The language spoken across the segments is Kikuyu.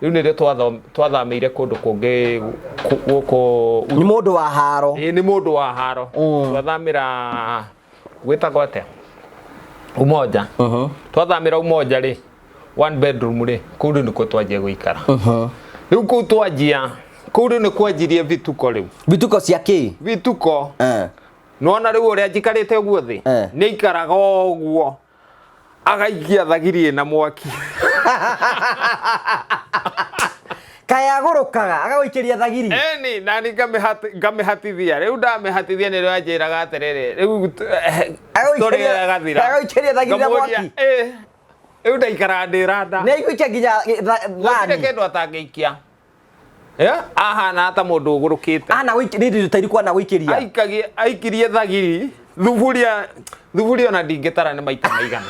Rĩu nĩrĩo twathamĩire kũndũ kũngĩ gũkũ. Nĩ mũndũ wa haro. Ĩĩ, nĩ mũndũ wa haro. Twathamĩra gwĩtagwo atĩa, Umoja. Twathamĩra Umoja rĩ, one bedroom rĩ, kũu rĩu nĩkuo twanjia gũikara. Rĩu kũu twanjia kũu rĩu nĩ kwanjirie vituko rĩu. Vituko cia kĩ? Vituko. Nĩwona rĩu ũrĩa njikarĩte ũguo thĩ? Nĩ aikaraga ũguo agaikia thagiri ĩna mwaki. Kaĩ agũrũkaga agagũikĩria thagiri? Eni, nani ngamĩhatithia. Rĩu ndamĩhatithia nĩrĩo anjĩraga atĩrĩrĩ, rĩu story ĩyo ĩgathira. Agagũikĩria thagiri na Ngamũria, mwaki? "Ĩ, rĩu ndaikaraga ndĩranda. Nĩ aigũikia nginya Gũtirĩ thani? kĩndũ atangĩikia. Ahana ta mũndũ ũgũrũkĩte. Ana gũikia nĩ indo ta irĩkũ ana gũikĩria? Aikagie aikirie thagiri thuburia thuburia ona ndingĩtara nĩ maita maigana.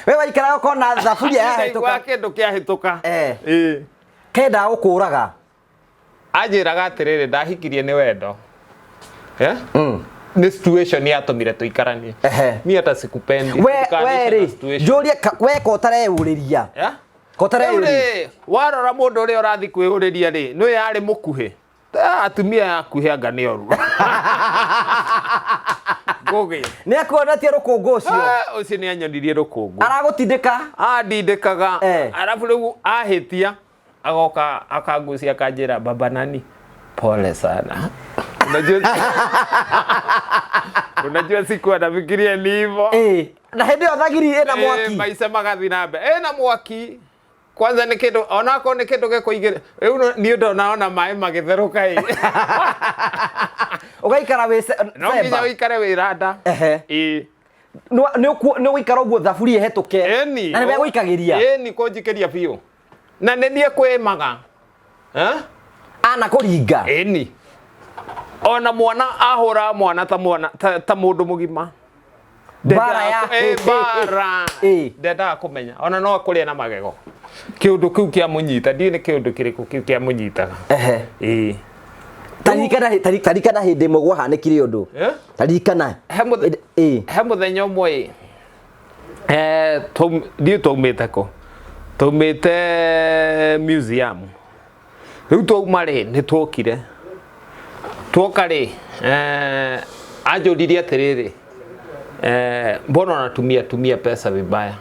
We waikaraga ũkona thaburia Ndaigua yahĩtũka. kĩndũ kĩahĩtũka. Ĩĩ. Kendaga gũkũraga. Anjĩraga atĩrĩrĩ, ndahikirie nĩ wendo. Eh? Nĩ situation yatũmire tũikaranie. Niĩ hata sikupendi. We we rĩ, njũrie we ko ũtareyũrĩria. Yeah? Ko Rĩu ũtareyũrĩria. rĩ, warora mũndũ ũrĩa ũrathiĩ kwĩyũrĩria rĩ, nĩ yarĩ mũkuhĩ. Ah, atumia akuhĩ anga nĩ oru. Ngũgĩ. Nĩ akuonetie rũkũngũ ũcio. Ah, ũcio nĩ anyonirie rũkũngũ. Aragũtindĩka. Andindĩkaga. Arabu rĩu ahĩtia agoka akangucia akanjĩra, baba nani pole sana. Unajua, unajua sikuwa nafikiria ni hivyo. Na hĩndĩ ĩyo thagiri ĩna mwaki. Maica magathiĩ na mbere ĩna mwaki. Kwanza nĩ kĩndũ onakorwo nĩ kĩndũ gĩkũigĩra rĩu niĩ ndonaona maĩ magĩtherũka ĩ. Ũgaikara wĩ No nginya semba. ũikare wĩ randa. Ĩĩ. Nĩ ũgũikara ũguo thaburia ĩhetũke. Ĩni. Na nĩwe gũikagĩria. Ĩni, kũnjikĩria biũ na nĩ niĩ kwĩmaga. Eh? Ana kũringa. Ĩni, ona mwana ahũra mwana ta mwana ta mũndũ mũgima. Mbara ya Mbara. Ndendaga kũmenya ona no akũrĩa na magego kĩũndũ kĩu kĩamũnyita, ndiũĩ nĩ kĩũndũ kĩrĩkũ kĩu kĩamũnyitaga. Ĩĩ. Taririkana hĩndĩ ĩmwe gwahanĩkire ũndũ. Eh? Taririkana. He mũthenya ũmwe ĩ, ndiũĩ twaumĩte kũ, twaumĩte museum. Rĩu twauma rĩ, nĩ twokire, twoka rĩ, anjũririe atĩrĩrĩ, mbona unatumia tumia pesa vibaya?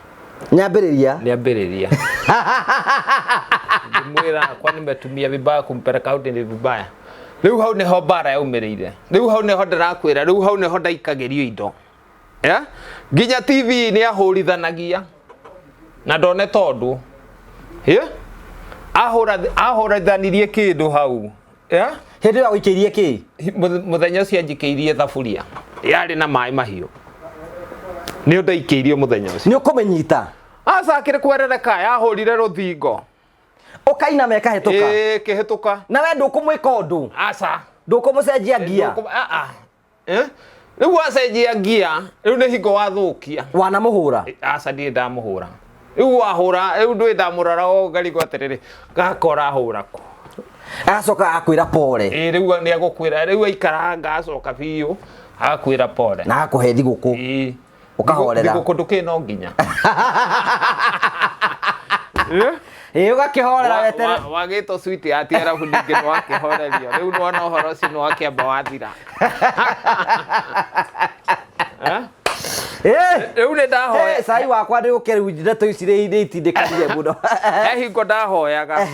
Nyambĩrĩria. Niambĩrĩria ngĩmwĩra, kwani nimetumia vibaya? Kumpeleka out ni vibaya? Rĩu hau nĩho mbara yaumĩrĩire. Rĩu hau nĩho ndĩrakwĩra, rĩu hau nĩho ndaikagĩrio indo. Yeah? Nginya TV nĩ ahũrithanagia na ndone tondũ, yeah? Ahũrithanirie kĩndũ hau, yeah? Hĩndĩ ĩyo agũikĩirie kĩ? Mũthenya ũcio anjikĩirie thaburia yarĩ na maĩ mahiũ, nĩ ndaikĩirio mũthenya ũcio. Nĩ ũkũmĩnyita? Aca, akĩrĩ kwerereka yahũrire rũthingo. Ũkainama ĩkahĩtũka? Ĩĩ, ĩkĩhĩtũka. Na we ndũkũmwĩka ũndũ? Aca. Ndũkũmũcenjia ngia? Ah, ah. Eh? Rĩu wacenjia ngia, rĩu nĩ hingo wathũkia. Wanamũhũra? Aca, ndirĩ ndamũhũra. Rĩu wahũra, rĩu ndũĩ ndamũrora o ngarigwo atĩrĩrĩ, gaka ũrahũra kũ? Agacoka agakwĩra pole. Ĩĩ, rĩu nĩ agũkwĩra, rĩu aikaranga acoka biũ agakwĩra pole. Na agakũhe thigũkũ. Ĩĩ. Ũkahorera. Thigũkũ ndũkĩ no nginya. Ĩĩ, ũgakĩhorera wetere. Wagĩtwo sweet ati arabu ningĩ nĩ wakĩhorerio. Rĩu nĩwona ũhoro ũcio nĩ wakĩamba wathira. Eh? Rĩu nĩ ndahoya. Cai wakwa ndĩ ũke rĩu, ndeto ici nĩ itindĩkanire mũno. He hingo ndahoyaga.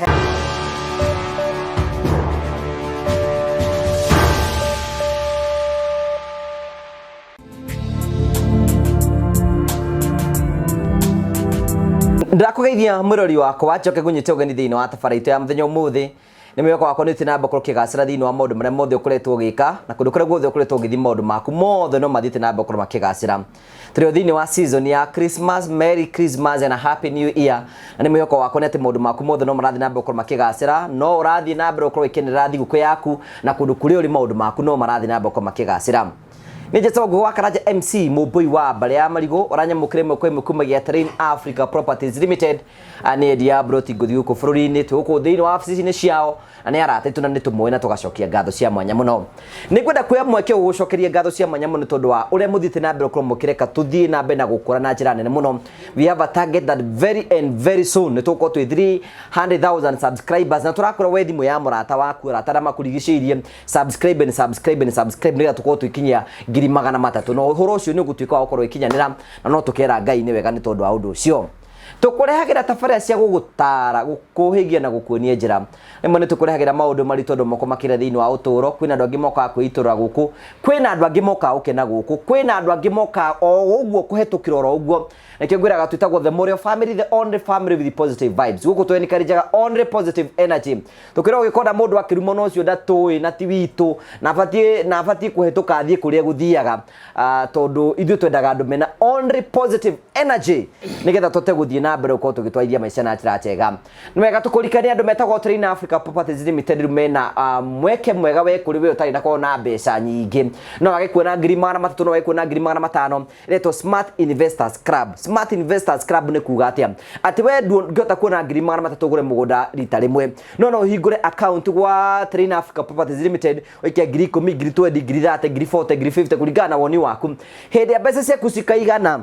Ndakũgeithia mwĩrori wakwa, njoke ngũnyite ũgeni thĩinĩ wa tabara itũ ya mũthenya ũmũthĩ. Nĩ mwĩhoko wakwa nĩ ũthiĩ na mbere gũkorwo ũkĩgacĩra thĩinĩ wa maũndũ marĩa mothe ũkoretwo ũgĩka, na kũndũ kũrĩa guothe ũkoretwo ũgĩthiĩ maũndũ maku mothe no mathiĩte na mbere gũkorwo makĩgacĩra. Tũrĩ o thĩinĩ wa season ya Christmas. Merry Christmas and a Happy New Year. Na nĩ mwĩhoko wakwa nĩ atĩ maũndũ maku mothe no marathiĩ na mbere gũkorwo makĩgacĩra, no ũrathiĩ na mbere gũkorwo ũgĩkenerera thigũkũ yaku, na kũndũ kũrĩa ũrĩ maũndũ maku no marathiĩ na mbere gũkorwo makĩgacĩra. Nĩ njĩtagwo Ngugi wa Karanja MC mũmbũi wa mbarĩ ya marigũ ũranyamũkĩra ĩmwe kwa ĩmwe kumagia Terrain Africa Properties Limited. Nĩ endia broti ngũthi gũkũ bũrũri-inĩ, twĩ gũkũ thĩinĩ wa wabici-inĩ ciao na nĩ arata aitũ na nĩ tũmoĩ na tũgacokia ngatho cia mwanya mũno. Nĩ ngwenda kuoya mweke ũyũ gũcokeria ngatho cia mwanya mũno tondũ wa ũrĩa mũthiĩte na mbere gũkorwo mũkĩreka tũthiĩ na mbere na gũkũra na njĩra nene mũno. We have a target that very and very soon nĩ tũgũkorwo twĩ 300,000 subscribers na tũrakwĩra we thimũ ya mũrata waku, arata arĩa makũrigicĩirie, subscribe and subscribe and subscribe nĩgetha tũkorwo tũgĩkinyia 300,000 na ũhoro ũcio nĩ ũgũtuĩka wa gũkorwo ũgĩkinyanĩra na no tũkera Ngai nĩ wega nĩ tondũ wa ũndũ ũcio. Tũkũrehagĩra tabarĩra cia gũgũtara, gũkũhĩgia na gũkuonia njĩra. Rĩmwe nĩ tũkũrehagĩra maũndũ maritũ andũ moko makĩria thĩinĩ wa ũtũũro. Kwĩna andũ angĩ mokaga kwĩitũrũra gũkũ, kwĩna andũ angĩ mokaga gũkena gũkũ, kwĩna andũ angĩ mokaga o ũguo kũhetũkĩra oro ũguo. Nĩkĩo ngwĩraga twĩtagwo the Morio family, the only family with positive vibes. Gũkũ tũ encourage only positive energy. Tũkĩrwo ũgĩkona mũndũ akĩrumwo na ũcio ndatũĩ na ti witũ na abatiĩ na abatiĩ kũhetũka athiĩ kũrĩa gũthiaga. Tondũ ithuĩ twendaga andũ mena only positive energy nĩgetha tũhote gũthiĩ na mbere gũkorwo tũgĩtwarithia maica na njĩra njega. Nĩ wega tũkũririkanie andũ metagwo Train Africa Properties Limited rĩu mena mweke mwega we kũrĩ we ũtarĩ na korwo na mbeca nyingĩ, no wage kuona 300,000, no wage kuona 500,000, ĩretwo Smart Investors Club. Smart Investors Club nĩ kuga atĩa? Atĩ we ndũngĩhota kuona 300,000 ũgũre mũgũnda rita rĩmwe, no ũhingũre account gwa Train Africa Properties Limited ũikie 10,000, 20,000, 30,000, 40,000, 50,000 kũringana na woni waku. Hĩndĩ ya mbeca ciaku cikaigana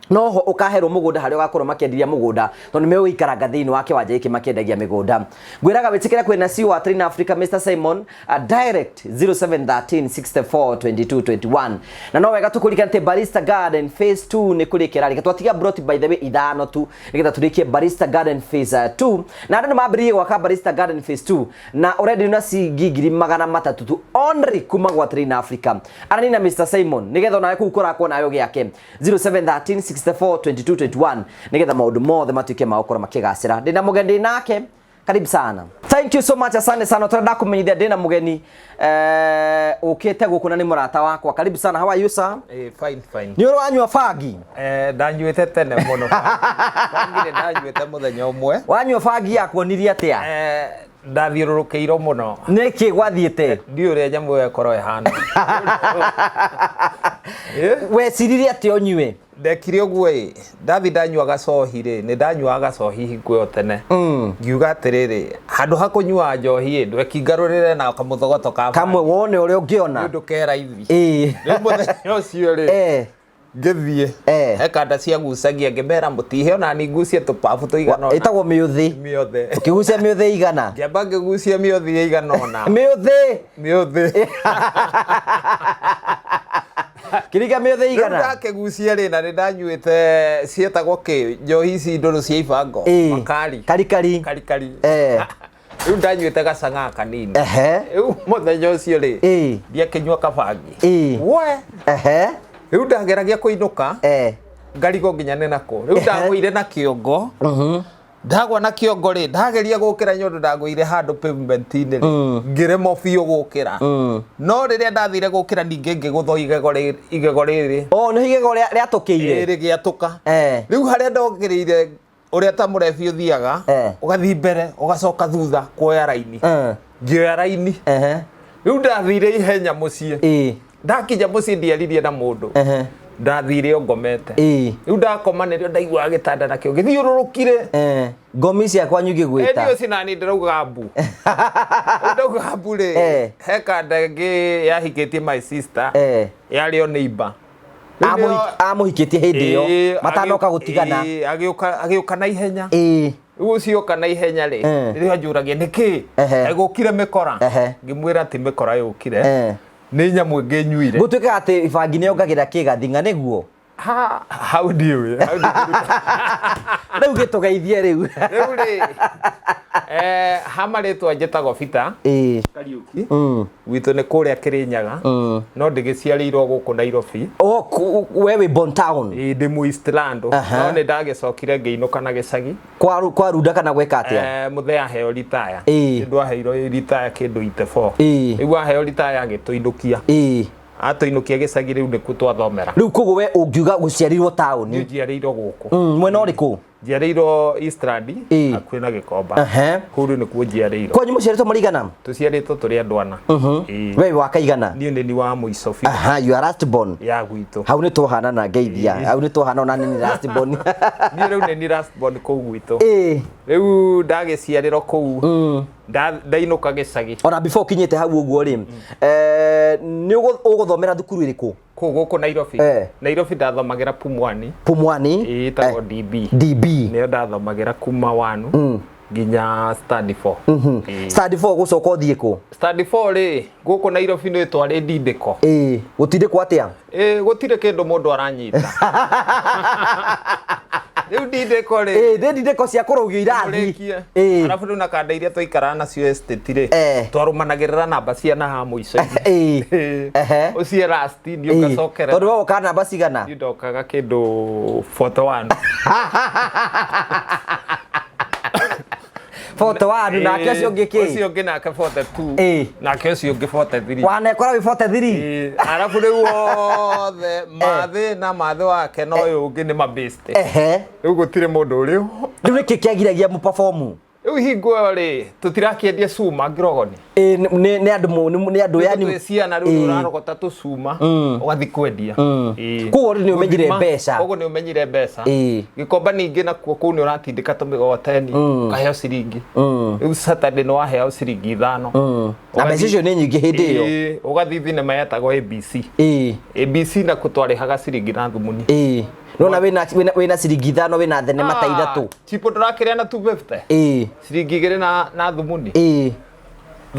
noho ũkaherwo mũgũnda harĩa ũgakorwo makĩenderia mũgũnda tondũ nĩ megũikaranga thĩinĩ wa kĩwanja gĩkĩ makĩendagia mĩgũnda. Ngwĩraga wĩtĩkĩre kwĩna CEO wa Train Africa Mr Simon, direct 0713 64 22 21. Na no wega tũkũririkane atĩ Barista Garden phase 2 nĩ kũrĩkia ĩrarĩkia. Twatiga broti by the way ithano tu nĩgetha tũrĩkie Barista Garden phase 2 na andũ nĩ mambĩrĩirie gwaka Barista Garden phase 2 na already na ciringi 300,000 tu only kuma gwa Train Africa. Arani na Mr Simon nĩgetha onawe kũu kũrakwo nawe gĩake 0713 64 22 21 nĩgetha maũndũ mothe matuĩke ma gũkorwo makĩgacĩra. Ndĩna mũgeni nake, karibu sana. Thank you so much, asante sana. Tũrenda kũmenyithia ndĩna mũgeni ũkĩte gũkũ na nĩ mũrata wakwa. Karibu sana. How are you, sir? Fine, fine. Nĩ ũrĩ wanyua bangi? Ndanyuĩte tene mũno. Bangi nĩ ndanyuĩte mũthenya ũmwe. Wanyua bangi yakuonirie atĩa? Ndathiũrũrũkĩirwo mũno. Nĩkĩ gwathiĩte? Ndiũĩ ũrĩa nyamũ ĩyo ĩkorwo ĩhana. Weciririe atĩa ũnyue? Ndekire ũguo ĩ, ndathi ndanyua gacohi rĩ, nĩ ndanyuaga gacohi hingo ĩyo tene. Ngiuga atĩrĩrĩ, handũ ha kũnyua njohi ĩ, ndweki ngarũrĩre na kamũthogoto ka kamwe wone ũrĩa ũngĩona. Nĩ ũndũ ke raithi. Rĩu mũthenya ũcio rĩ, ngĩthiĩ he kanda ciagucagia, ngĩmera mũtihe ona ni ngucie tũbabu tũigana ũna. Ĩtagwo mĩũthĩ. Mĩothe. Ũkĩgucia mĩũthĩ igana? Ngĩamba ngĩgucia mĩũthĩ ĩigana ũna. Mĩũthĩ. Mĩũthĩ. Kĩringa mĩũthĩ igana. Rĩu ndakĩgucia rĩ, na nĩ ndanyuĩte ciĩtagwo kĩ, njohi ici ndũrũ cia ibango. Makari. Karikari. Karikari. Rĩu ndanyuĩte gacang'aa kanini. Rĩu mũthenya ũcio rĩ, ndiakĩnyua kabangi. We. Rĩu ndageragia kũinũka, ngarigwo nginya nĩ nakũ. Rĩu ndagũire na kĩongo. Ndagwa na kĩongo rĩ, ndageria gũkĩra nĩ ũndũ ndagũire handũ pavement-inĩ rĩ, ngĩremwo biũ gũkĩra. No rĩrĩa ndathire gũkĩra ningĩ ngĩgũthwo igego rĩrĩ. Oh, nĩ igego rĩatũkĩire? Ĩĩ, rĩgĩatũka. Rĩu harĩa ndokĩrĩire ũrĩa ta mũrebi ũthiaga, ũgathiĩ mbere, ũgacoka thutha kuoya raini. Ngĩoya raini. Rĩu ndathire ihenya mũciĩ. Ndakinya mũciĩ ndiaririe na mũndũ. Ndathire o ngomete. Rĩu ndakoma nĩrĩo ndaiguaga gĩtanda nakĩo gĩthiũrũrũkire. Ngomi ciakwa nyingĩ gwĩta. Ĩni ũcio nani ndĩrauga mbu. Ndauga mbu rĩ, he kanda ĩngĩ yahikĩtie my sister, yarĩ o neighbor. Amũhikĩtie hĩndĩ ĩyo matanoka gũtigana. Agĩũka na ihenya. Rĩu ũcio oka na ihenya rĩ, rĩrĩa anjũragia nĩkĩ gũkire mĩkora, ngĩmwĩra atĩ mĩkora yũkire nĩ nyamũ ĩngĩ nyuire. Gũtuĩkaga atĩ bangi nĩ yongagĩrĩra kĩgathing'a nĩguo? Hau ndiũĩ. Rĩu gĩtũgeithie rĩu. Rĩu rĩ, ha marĩtwa njĩtagwo Peter Kariuki. Gwitũ nĩ kũrĩa Kĩrĩnyaga, no ndĩgĩciarĩirwo gũkũ Nairobi. Oh, we wĩ born town? Ĩĩ, ndĩ mũ Eastlando. No nĩ ndagĩcokire ngĩinũka na gĩcagi. Kwa runda kana gwĩka atĩa? Mũthee aheo ritaya. Nĩ aheirwo ritaya kĩndũ 84. Rĩu aheo ritaya agĩtũinũkia. Atũinũkia gĩcagi rĩu nĩkuo twathomera. Rĩu koguo we ũngiuga gũciarirwo taũni? Niĩ njiarĩirwo gũkũ. Mwena ũrĩkũ? Njiarĩirwo Eastland. Ĩĩ. Hakuhĩ na Gĩkomba. Kũu rĩu nĩkuo njiarĩirwo. Kwanyu mũciarĩtwo mũrĩ igana? Tũciarĩtwo tũrĩ andũ ana. Ĩĩ. We wa kaigana? Niĩ nĩ ni wa mũico biũ. Aha, you are last born. Ya gwitũ. Hau nĩ twahanana, ngeithia. Hau nĩ twahana, ona nĩ last born. Niĩ rĩu nĩ ni last born kũu gwitũ. Rĩu ndagĩciarĩrwo kũu, ndainũka gĩcagi. Ona before ũkinyĩte hau ũguo rĩ, nĩ ũgũthomera thukuru ĩrĩkũ? Kũu gũkũ Nairobi? Eh. Nairobi ndathomagĩra Pumwani. Pumwani. Ĩĩ, ĩtagwo DB. DB. Nĩyo ndathomagĩra kuma 1 nginya standard 4. Ĩĩ. Standard 4 gũcoka ũthiĩ kũ? Standard 4 rĩ, gũkũ Nairobi nĩ twarĩ ndindĩko. Ĩĩ, gũtindĩkwo atĩa? Ĩĩ, gũtirĩ kĩndũ mũndũ aranyita. Rĩu ndindĩko rĩ, Ĩĩ, nĩ ndindĩko cia kũrũgio irathi. mũrĩkie. Ĩĩ. Arabu rĩu na kanda iria twaikaraga nacio estate rĩ, twarũmanagĩrĩra namba cia na haha mũico-inĩ. Ũcio last niĩ ũgacokera. Tondũ we wokaga namba cigana? Niĩ ndokaga kĩndũ 41. 41, nake ũcio ũngĩ kĩ? Ũcio ũngĩ nake 42. Nake ũcio ũngĩ 43. Wanekora wĩ 43? Ĩĩ, arabu rĩu othe mathĩ na mathĩ wake na ũyũ ũngĩ nĩ mabĩste. Rĩu gũtirĩ mũndũ ũrĩ Rĩu nĩkĩ kĩagiragia mũperform? Rĩu hingo ĩyo rĩ, tũtirakĩendia cuma ngirogoni. Ĩĩ, nĩ andũ nĩ andũ yani twĩ ciana rĩu ũrarogota tũcuma ũgathiĩ kwendia. Ĩĩ. Koguo rĩu nĩ ũmenyire Gũthima, mbeca. Koguo nĩ ũmenyire mbeca. Ĩĩ. Gĩkomba ningĩ nakuo kũu nĩ ũratindĩka tũmĩgogoteni ũkaheo ciringi. Rĩu Saturday nĩ waheo ciringi 5. Na mbeca icio nĩ nyingĩ hĩndĩ ĩyo. Ĩĩ, ũgathiĩ thinema yetagwo ABC. Ĩĩ. ABC nakuo twarĩhaga ciringi na thumuni. Ĩĩ, nona wĩna ciringi 5 wĩna thenema ta 3. Chipo ndũrakĩrĩa na 250. Ĩĩ. Ciringi 2 na thumuni. Ĩĩ.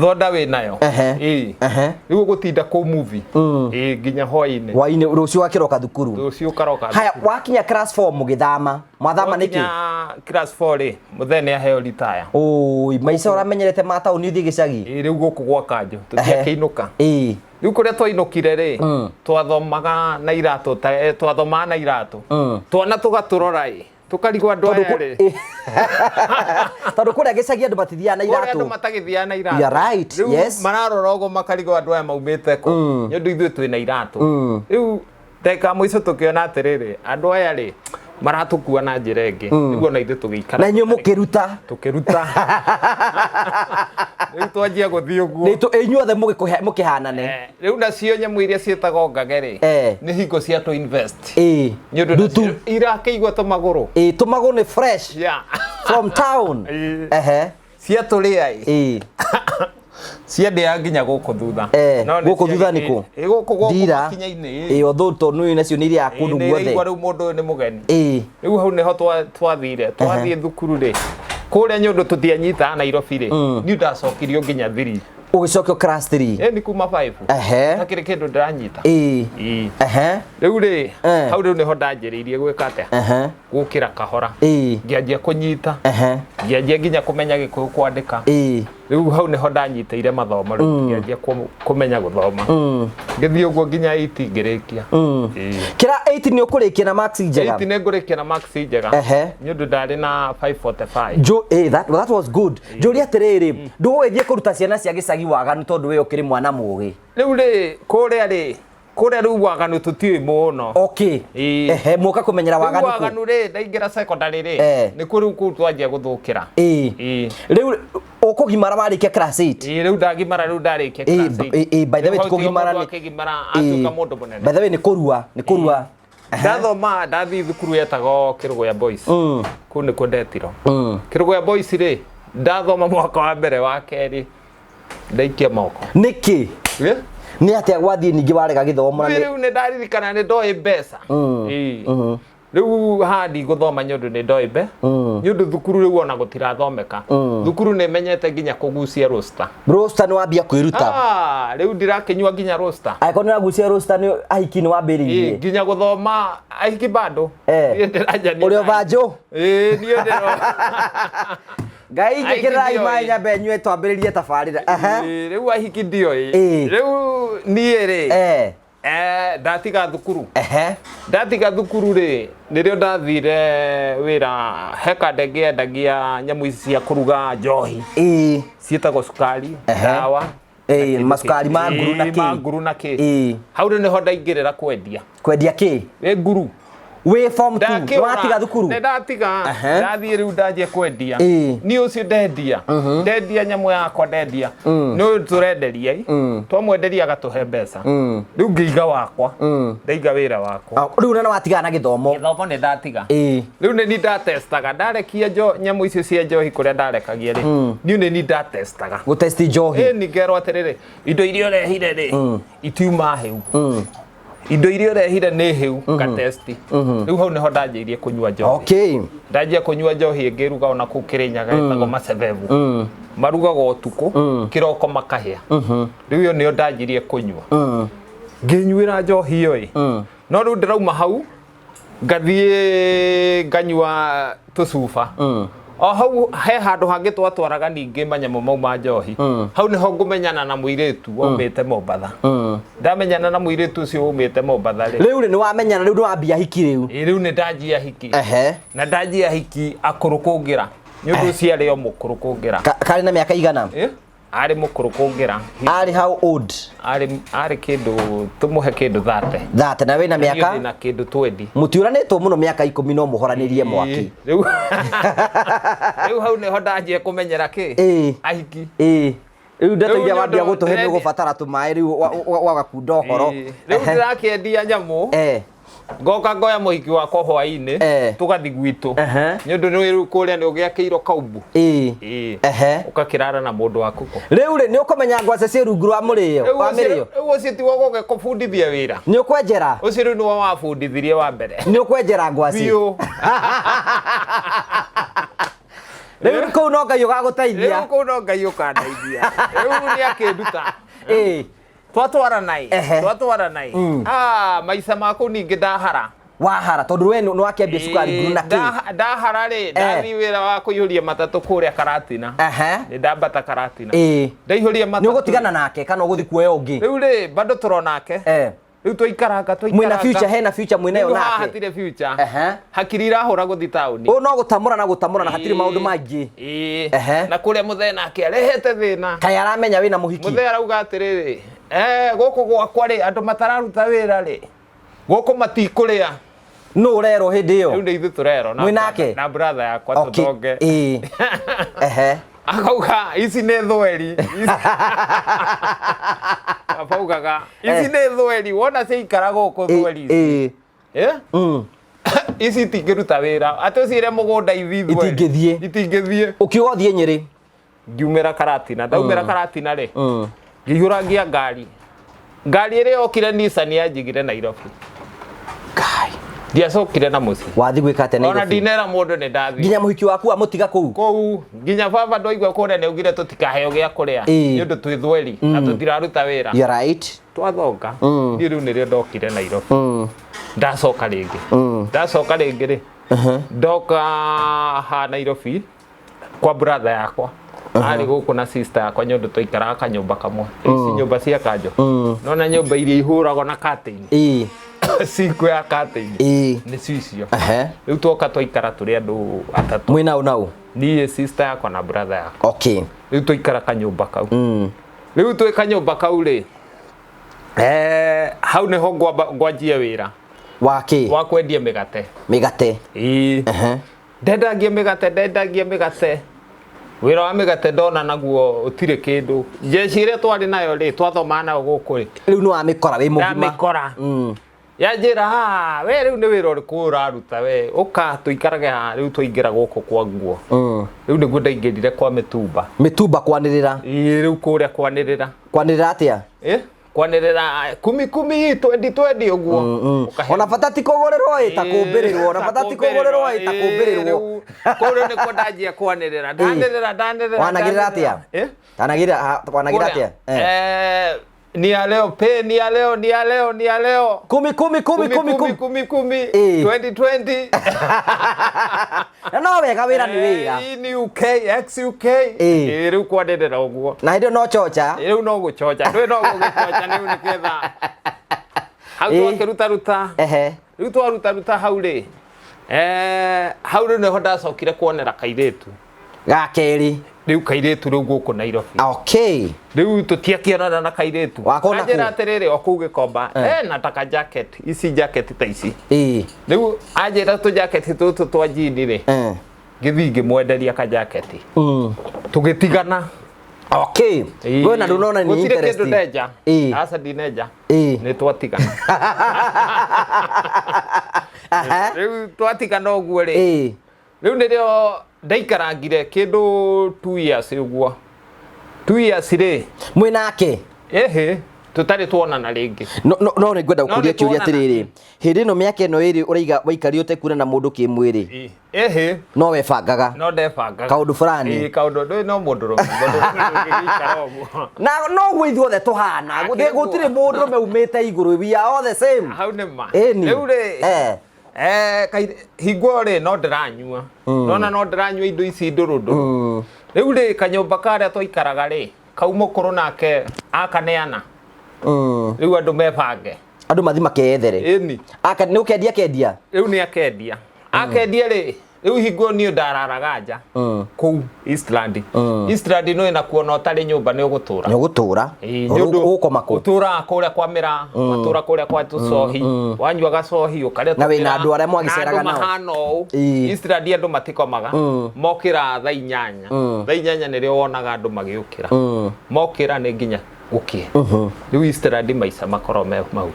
Thonda wĩ nayo. Ĩĩ. Ehe. Rĩu ũgũtinda kũu movie. Ĩĩ, nginya hwaĩ-inĩ. Hwaĩ-inĩ rũciũ wakĩroka thukuru. Rũciũ ũkaroka. Haya, wakinya class 4 mũgĩthama, mwathama nĩkĩ? Wakinya class 4 rĩ, mũthee nĩ aheo retire. Ũi, maica ũramenyerete ma taũni ũthiĩ gĩcagi. Ĩĩ, rĩu gũkũ gwa kanjũ tũtiakĩinũka. Ĩĩ. Rĩu kũrĩa twainũkire rĩ, twathomaga na iratũ twathomaga na iratũ. Twana tũgatũrora ĩ, tũkarigwo andũ aya rĩ. Tondũ kũrĩa gĩcagi andũ matithiaga na Kũrĩa andũ iratũ. matagĩthiaga na iratũ. You are right, Rĩu yes. mararora ũguo makarigwo andũ aya maumĩte kũ. Nĩ ũndũ ithuĩ twĩna iratũ. Rĩu ndagĩka ya mũico tũkĩona atĩrĩrĩ, andũ aya rĩ maratũkua na njĩra ĩngĩ. Nĩguo na ithuĩ tũgĩikara. Na inyuĩ mũkĩruta. Tũkĩruta. Rĩu twanjia gũthiĩ ũguo. Nĩ inyuothe mũkĩhanane. Rĩu nacio nyamũ iria ciĩtagwo ngage rĩ, nĩ hingo cia tũ invest. Ĩĩ. Nĩ ũndũ Ndutu. nacio irakĩigua tũmagũrũ. Ĩĩ, tũmagũrũ nĩ fresh. Yeah. From town. Ĩĩ. Ehe. Ciatũrĩa ĩ. Ĩĩ. Ciendea nginya gũkũ thutha. No nĩ Gũkũ thutha nĩ kũ? Ĩ, gũkũ gũkũ Ndira. makinya-inĩ. Ĩĩ, although tondũ nĩ nacio nĩ irĩaga Ĩ, kũndũ nĩ guothe. iraigua rĩu mũndũ ũyũ nĩ mũgeni. Ĩĩ. Rĩu hau nĩho twathire. Twathiĩ thukuru rĩ, kũrĩa nĩ ũndũ tũtianyitaga Nairobi rĩ, niĩ ndacokirio nginya 3. Ũgĩcokio class 3. Ĩ, nĩ kuma 5. Hakĩrĩ kĩndũ ndĩranyita. Ĩĩ. Ĩ. Ehe. Rĩu rĩ, Eh. hau rĩu nĩho ndanjĩrĩirie gwĩka atĩa? Gũkĩra kahora. Ĩĩ. Ngĩanjia kũnyita. Ehe. Ngĩanjia nginya kũmenya Gĩkũyũ kwandĩka. Ĩĩ. Rĩu hau nĩho ndanyitĩire mathomo rĩu ngĩanjia kũmenya gũthoma. Ngĩthiĩ ũguo nginya 8 ngĩrĩkia. Ĩĩ. Kĩra 8 nĩ ũkũrĩkia na marks njega? 8 nĩ ngũrĩkia na marks njega. Ehe. Nĩ ũndũ ndarĩ na 545. Jo, that was good. Njũria atĩrĩrĩ, ndũgũgĩthiĩ kũruta ciana cia gĩcagi waganu tondũ we ũkĩrĩ mwana mũgĩ? Rĩu rĩ, kũrĩa rĩ, kũrĩa rĩu waganu tũtiũĩ mũno. Okay. Ĩĩ. Ehe, mũka kũmenyera Rĩu waganu kũ? waganu rĩ, ndaingĩra secondary rĩ, nĩkuo rĩu kũu twanjia gũthũkĩra. Ĩĩ. Ĩĩ. Rĩu ũkũgimara warĩkia class 8? Ĩĩ, rĩu ndagimara, rĩu ndarĩkia Ĩĩ, class 8. ĩĩ, by the way, Rĩu hau tigo kũgimara mũndũ akĩgimara atuĩka mũndũ mũnene. By the way, nĩ kũrua, nĩ kũrua. Ndathoma, ndathiĩ thukuru yetagwo Kĩrũgũya Boys. Kũu nĩkuo ndetirwo. Kĩrũgũya Boys rĩ, ndathoma mwaka wa mbere, wa kerĩ ndaikia moko. Nĩkĩ? Ĩ? Nĩ atĩa gwathiĩ ningĩ warega gĩthomo na Rĩu nĩ ndaririkana nĩ ndoĩ mbeca. Ĩĩ. Rĩu haha ndigũthoma nĩ ũndũ nĩ ndoĩ mbe nĩ ũndũ thukuru rĩu ona gũtirathomeka. Thukuru nĩ menyete nginya kũgucia roster. Roster nĩ wambia kwĩruta? Ah, rĩu ndirakĩnyua nginya roster. Angĩkorwo nĩ ũragucia roster nĩ ahiki nĩ wambĩrĩirie? Ĩĩ, nginya gũthoma ahiki bado. Eh. Niĩ ndĩranjania Ũrĩ na ũbanjũ? Ĩĩ, niĩ ndĩro Ngai Ahiki njĩkĩrĩrai ndioĩ. maĩ nyambe nyue twambĩrĩrie tabarĩra. Aha. Ĩĩ, rĩu ahiki ndioĩ. Ĩĩ. Rĩu niĩ rĩ, ndatiga thukuru. Ehe. Ndatiga thukuru rĩ, nĩrĩo ndathire wĩra he kanda ĩngĩ yendagia nyamũ ici cia kũruga njohi. Ĩĩ. Ciĩtagwo cukari, Ehe. ndawa. Ĩĩ, na kĩndũ macukari kĩngĩ. ma nguru na Ĩĩ, kĩ? ma nguru na kĩ. Ĩĩ. Hau rĩu nĩho ndaingĩrĩra kwendia. Kwendia kĩ? Ĩ nguru. Wĩ form 2 Ndakĩũra. watiga thukuru? Nĩ ndatiga. Ndathiĩ rĩu ndanjia kwendia. Niĩ ũcio ndendia, ndendia nyamũ yakwa, ndendia nĩ ũyũ tũrenderia i, twamwenderia agatũhe mbeca. Rĩu ngĩiga wakwa, ndaiga wĩra wakwa. Ah, rĩu na watigana na gĩthomo? Gĩthomo nĩ ndatiga. Rĩu nĩ ni ndatestaga, ndarekia nyamũ icio cia njohi kũrĩa ndarekagia rĩ, niĩ nĩ ni ndatestaga. Gũtesti njohi? Ĩ, ngerwo atĩrĩrĩ, indo iria ũrehire rĩ, itiuma hĩu, indo iria ũrehire nĩ hĩu, ngatesti. Rĩu hau nĩho ndanjĩirie kũnyua njohi. Ndanjia kũnyua njohi ĩngĩ ĩrugagwo na kũu Kĩrĩnyaga, ĩtagwo macebebu, marugagwo ũtukũ, kĩroko makahĩa. Rĩu ĩyo nĩyo ndanjirie kũnyua, ngĩnyuĩra njohi ĩyo ĩ. No rĩu ndĩrauma hau, ngathiĩ nganyua tũcuba o hau. He handũ hangĩ twatwaraga ningĩ manyamũ mau ma njohi. Hau nĩho ngũmenyana na mũirĩtu waumĩte Mombatha. Ndamenyana na mũirĩtu ũcio waumĩte Mombatha rĩ, Rĩu rĩ, nĩ wamenyana, rĩu nĩ wambia hiki rĩu? Ĩ, rĩu nĩ ndanjia hiki. Na ndanjia hiki akũrũ kũngĩra, nĩ ũndũ ũcio arĩ o mũkũrũ kũngĩra. Karĩ na mĩaka igana? Ĩ, arĩ mũkũrũ kũngĩra. Arĩ how old? Arĩ kĩndũ tũmũhe kĩndũ 30. 30, na wĩna Niĩ mĩaka? ndĩna kĩndũ 20. Mũtiũranĩtwo mũno mĩaka 10, no mũhoranĩrie mwaki. Rĩu hau nĩho ndanjia kũmenyera kĩ ahiki. Ĩ, rĩu ndeto Rĩu iria nĩ wambia ũndũ gũtũhe nĩ ũgũbatara tũmaĩ rĩu wagakunda ũhoro. Ĩ, rĩu ndĩrakĩendia nyamũ, ngoka ngoya mũhiki wakwa hwainĩ, tũgathi gwitũ, nĩ ũndũ nĩ rĩu kũrĩa nĩ ũgĩakĩirwo kaumbu. Ĩ, ũgakĩrara na mũndũ waku kũ. Rĩu rĩ, nĩ ũkũmenya ngwacĩ ciĩ rungu rwa mũrĩo Rĩu wa ũcio, mĩrĩo. Rĩu ũcio tiwe gũke kũbundithia wĩra. Nĩ ũkwenjera. Ũcio rĩu nĩwe wabundithirie wa mbere. Nĩ ũkwenjera ngwacĩ. Biũ. Rĩu kũu no Ngai ũgagũteithia. Rĩu kũu no Ngai ũkandeithia. Rĩu nĩ akĩnduta. Twatwarana ĩ, twatwarana ĩ, ah, maica maku ningĩ ndahara. Wahara tondũ we nĩ wakĩambia cukari nguru na kĩ. Ndahara rĩ, ndathiĩ wĩra wa kũihũria matatũ kũrĩa Karatina. Nĩ ndambata Karatina, ndaihũria Nĩ matatũ. ũgũtigana nake kana ũgũthiĩ kuoya ũngĩ? Rĩu rĩ, bado tũronake. Rĩu twaikaranga, Mwĩna twaikaranga. future, hena future mwĩnayo Rĩu haha nake? hatirĩ future. Hakiri irahũra gũthiĩ taũni. Ũũ no gũtamũra na gũtamũra na hatirĩ maũndũ mangĩ. Ĩĩ. Na kũrĩa mũthee nake arehete thĩna. Kaĩ aramenya wĩna mũhiki? Mũthee arauga atĩrĩrĩ, gũkũ gwakwa rĩ, andũ matararuta wĩra rĩ, gũkũ matikũrĩa. Nũ ũrerwo hĩndĩ ĩyo? Rĩu nĩ ithuĩ tũrerwo na Mwĩ nake? Na brother yakwa. Tũthonge. Ĩĩ. Ehe. Akauga ici nĩ thweri. Baba augaga ici nĩ thweri, wona ciaikara gũkũ, thweri ici. Eh? Ici itingĩruta wĩra, atĩ ũciĩre mũgũnda ithi, thweri. Itingĩthiĩ. Itingĩthiĩ. Ũkiuga ũthiĩ Nyĩrĩ? Ngiumĩra Karatina. Ndaumĩra Karatina rĩ, ngĩihũrangia ngari. Ngari ĩrĩa yokire, Nissan, yanjigire Nairobi. Ngai. Ndiacokire na mũciĩ. Wathiĩ gwĩka atĩa Ona Nairobi? ndinera mũndũ nĩ ndathiĩ. Nginya mũhiki waku wamũtiga kũu? Kũu nginya baba ndoigua kũrĩa nĩ augire tũtikaheo gĩa kũrĩa, nĩ ũndũ twĩ thweri na tũtiraruta wĩra. You're right. Twathonga. Niĩ rĩu nĩrĩo ndokire Nairobi. Ndacoka rĩngĩ, ndacoka rĩngĩ rĩ, ndoka ha Nairobi kwa brother yakwa arĩ gũkũ na sister yakwa, nĩ ũndũ twaikaraga kanyũmba kamwe. Ici nyũmba cia kanjo, nona nyũmba iria ihũragwo na curtain, cinco ya curtain, nĩcio icio. Rĩu twoka twaikara tũrĩ andũ atatũ. Mwĩ nau nau? Niĩ, sister yakwa na brother yakwa. Rĩu twaikara kanyũmba kau. Rĩu twĩ kanyũmba kau rĩ, hau nĩho ngwanjia wĩra. Waki? Wa kwendia mĩgate. Mĩgate? Ĩĩ. Ndendagia mĩgate, ndendagia mĩgate. Wĩra wa mĩgate ndona naguo ũtirĩ kĩndũ. Jeshi ĩrĩa twarĩ nayo rĩ, twathomaga nayo gũkũ rĩ, Rĩu nĩ wamĩkora wĩ mũgima? Ndamĩkora. Yanjĩra, "Ah, we rĩu nĩ wĩra ũrĩkũ ũraruta we? Ũka tũikarage haha." Rĩu twaingĩra gũkũ kwa nguo. Rĩu nĩguo ndaingĩrire kwa mĩtumba. Mĩtumba kwanĩrĩra? Ĩĩ, rĩu kũrĩa kwanĩrĩra. Kwanĩrĩra atĩa? Eh? Kwanĩrĩra kumi kumi, 20 20 ũguo. Ũkahe- Ona bata ti kũgũrĩrwo ĩ ta kũmbĩrĩrwo, ona bata ti kũgũrĩrwo ĩ ta kũmbĩrĩrwo. Kũu rĩu nĩkuo ndanjia kwanĩrĩra, ndanĩrĩra, ndanĩrĩra. Wanagĩrĩra atĩa? Eh? Wanagĩrĩra, wanagĩrĩra atĩa? Kũrĩa. Ni ya leo pe, ni ya leo, ni ya leo, ni ya leo. Kumi kumi kumi kumi kumi. Kumi kumi. 20 20. Na no wega, wĩra nĩ wĩra. Hii ni UK XUK. Rĩu kwanĩrĩra ũguo. Na hĩndĩ ĩyo no chocha? Rĩu no gũchocha, ndũĩ no gũgĩchocha rĩu nĩgetha hau twakĩrutaruta. Rĩu twarutaruta hau rĩ, hau rĩu nĩho ndacokire kuonera kairĩtu. Ga kerĩ? Rĩu kairĩtu rĩu gũkũ Nairobi. Okay. Rĩu tũtiakĩonana na kairĩtu. Wakona kũ? Anjĩra atĩrĩrĩ, o kũu Gĩkomba, eh, nataka jacket, ici jacket ta ici. Rĩu anjĩra tũ jacket tũtũ twa jini rĩ, ngĩthiĩ ngĩmwenderia ka jacket. Tũgĩtigana. Okay. We na ndũnona nĩ Gũtirĩ interest. kĩndũ ndenja. Aca ndinenja. Nĩ twatigana. Rĩu twatigana ũguo rĩ, rĩu nĩrĩo ndaikarangire kĩndũ 2 years ũguo, 2 years rĩ. Mwĩ nake? Ĩhĩ, tũtarĩ tuonana rĩngĩ. No no no nĩ ngwenda No gũkũria nĩ kĩũria tuonana. atĩrĩrĩ, hĩndĩ ĩno mĩaka ĩno ĩrĩ ũraiga waikarire ũtekuona na mũndũ kĩmwĩrĩ, Ĩhĩ. No webangaga? No ndebangaga. Kaũndũ fulani. Ĩĩ, kaũndũ ndũĩ no mũndũrũme, mũndũrũme ndũngĩgĩikara ũguo. Na noguo ithuothe tũhana. Akĩrĩ Gũtirĩ guo. mũndũrũme umĩte igũrũ, we are all the same. Hau nĩ ma. Ĩni. Rĩu rĩ, hingo rĩ no ndĩranyua, nona no ndĩranyua indo ici ndũrũ ndũrũ. Rĩu rĩ, kanyũmba karĩa twaikaraga rĩ, kau mũkũrũ nake akaneana. Rĩu andũ mebange. Andũ mathi makeyethere. Ĩni. Aka nĩ ũkendia kendia. Rĩu nĩ akendia, akendia rĩ, rĩu hingo niĩ ndararaga nja kũu Eastland. Eastland nĩ nakuo ona ũtarĩ nyũmba nĩ ũgũtũra. Nĩ ũgũtũra. Ĩĩ, nĩ ũndũ Ũgũkoma kũ? Ũtũraga kũrĩa kwa mĩraa, watũra kũrĩa kwa tũcohi, wanyua gacohi ũkarĩa Na wĩna tũmĩraa, andũ arĩa mwagĩceraga na andũ nao. mahana ũũ. Eastland andũ matikomaga, mokĩra thaa 8, thaa 8 nĩrĩo wonaga andũ magĩũkĩra. Mokĩra nĩ nginya gũkĩe. Rĩu Eastland maica makorwo me mau,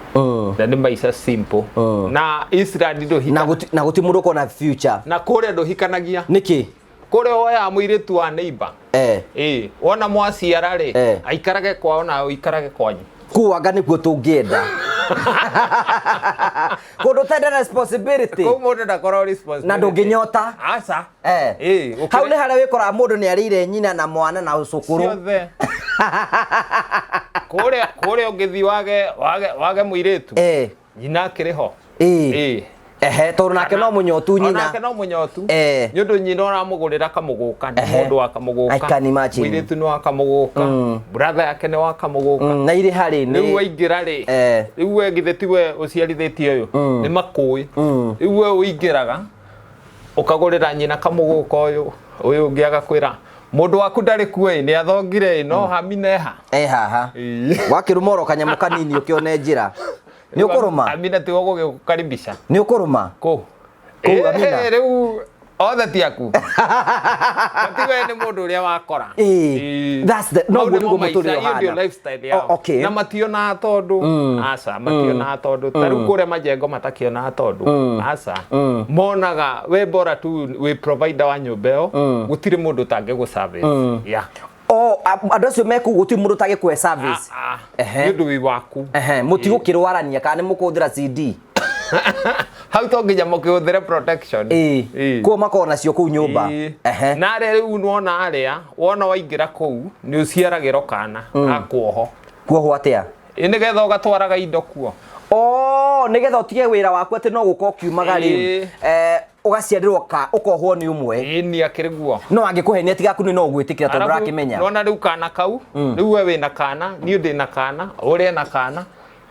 na nĩ maica simple, na Eastland Na ndũhika na gũti mũndũ ũkona future. Na kũrĩa ndũhikanagia. Nĩkĩ? Kũrĩa woyaga mũirĩtu wa neighbor. Ĩĩ, wona mwaciara rĩ, aikarage kwao na ũikarage kwanyu. Kũu anga nĩkuo tũngĩenda, kũndũ ũtenda responsibility. Kũu mũndũ ndakorwo responsibility. Na ndũngĩnyota. Aca. Ĩĩ, Hau nĩ harĩa wĩkoraga mũndũ nĩ arĩire nyina na mwana na cũkũrũ. Ciothe kũrĩa. Kũrĩa ũngĩthiĩ wage mũirĩtu, nyina akĩrĩ ho. Ĩĩ. Ehe, tondũ nake no mũnyotu nyina. Onake no mũnyotu. Nĩ ũndũ nyina ũramũgũrĩra kamũgũka nĩ mũndũ wa kamũgũka. I can imagine. Mũirĩtu nĩ wa kamũgũka, brother yake nĩ wa kamũgũka. Na irĩ harĩ Rĩu nĩ waingĩra rĩ, rĩu we githĩ tiwe ũciarithĩtie ũyũ, nĩ makũĩ. Rĩu we ũingĩraga ũkagũrĩra nyina kamũgũka, ũyũ ũyũ ũngĩ agakwĩra mũndũ waku ndarĩ kuo ĩ, nĩ athongire ĩ, no hamineha. Eh, haha. Wakĩrũma oro kanyamũ kanini ũkĩone njĩra nĩ ũkũrũma. Amina tiwe gũgĩkũkaribisha. Nĩ ũkũrũma. Kũ? Kũu, Amina. Rĩu othe ti aku, tiwe nĩ mũndũ ũrĩa wakora. Ĩĩ. That's the- no Mau guo nĩmo nĩguo maica, mũtũrĩre iyo ndio ũhana. lifestyle yao. Oh, okay. Na mationaga tondũ, aca, mationaga tondũ ta rĩu kũrĩa majengo matakĩonaga tondũ, aca, monaga we bora tu wĩ provider wa nyũmba ĩyo, gũtirĩ mũndũ ũtangĩgũ service, yeah. O andũ acio me kũu gũtirĩ mũndũ ũtangĩkũhe service. Ah, ah. Ehe. Nĩ ũndũ wĩ waku. Ehe, mũtigũkĩrwarania kana nĩ mũkũhũthĩra CD? Hau to nginya mũkĩhũthĩre protection. Ĩĩ, kuo makoragwo nacio kũu nyũmba. Ĩĩ. Ehe. Na arĩa rĩu nĩwona arĩa wona waingĩra kũu nĩ ũciaragĩrwo kana gakuoho. Kuohwo atĩa? Ĩ, nĩgetha ũgatwaraga indo kuo. Oh, nĩgetha ũtige wĩra waku atĩ no gũka ũkiumaga rĩ, Ĩĩ. Ũgaciarĩrwo ka ũkohwo nĩ ũmwe. Ĩ, nĩ akĩrĩ guo. No angĩkũhenia tigaku nĩ no ũgwĩtĩkĩra tondũ ndũrakĩmenya. Nona rĩu kana kau, rĩu we wĩna kana, niĩ ndĩna kana, ũrĩa na kana,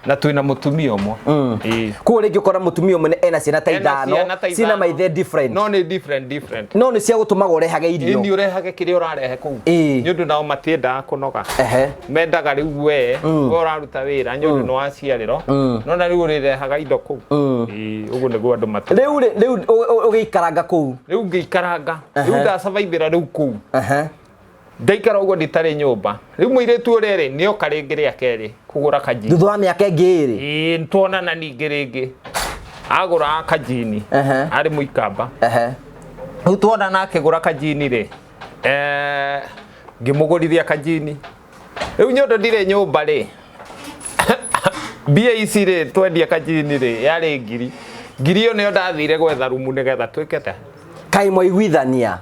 na twĩna mũtumia ũmwe. Ĩĩ. Kũu rĩngĩ ũkora mũtumia ũmwe ena ciana ta Ena ithano, ciana ta cina ithano. maithe different. No nĩ different different. No nĩ cia gũtũmaga ũrehage irio. Ĩ, nĩ ũrehage kĩrĩa ũrarehe kũu. Ĩĩ. Nĩ ũndũ nao matiendaga kũnoga. Mendaga rĩu we ũraruta wĩra nĩ ũndũ nĩ waciarĩrwo, nona rĩu ũrĩrehaga indo kũu. Ĩĩ, ũguo nĩguo andũ matũ. Rĩu rĩ, rĩu ũgĩikaranga kũu? Rĩu ngĩikaranga, rĩu ndasurvive rĩu kũu. Ndaikara ũguo nditarĩ nyũmba, rĩu mũirĩtu ũrĩa rĩ nĩoka rĩngĩ rĩa kerĩ kũgũra kajini. Thutha wa mĩaka ĩngĩ ĩrĩ? Ĩĩ, tuonana ningĩ rĩngĩ agũra kajini. Arĩ mũikamba. Rĩu tuonana akĩgũra kajini rĩ, ngĩmũgũrithia kajini. Rĩu nĩ ũndũ ndirĩ nyũmba rĩ, mbia ici rĩ twendia kajini rĩ yarĩ ngiri ĩyo nĩyo ndathire gwetha rumu nĩgetha twĩke ta Kaĩ mwaiguithania?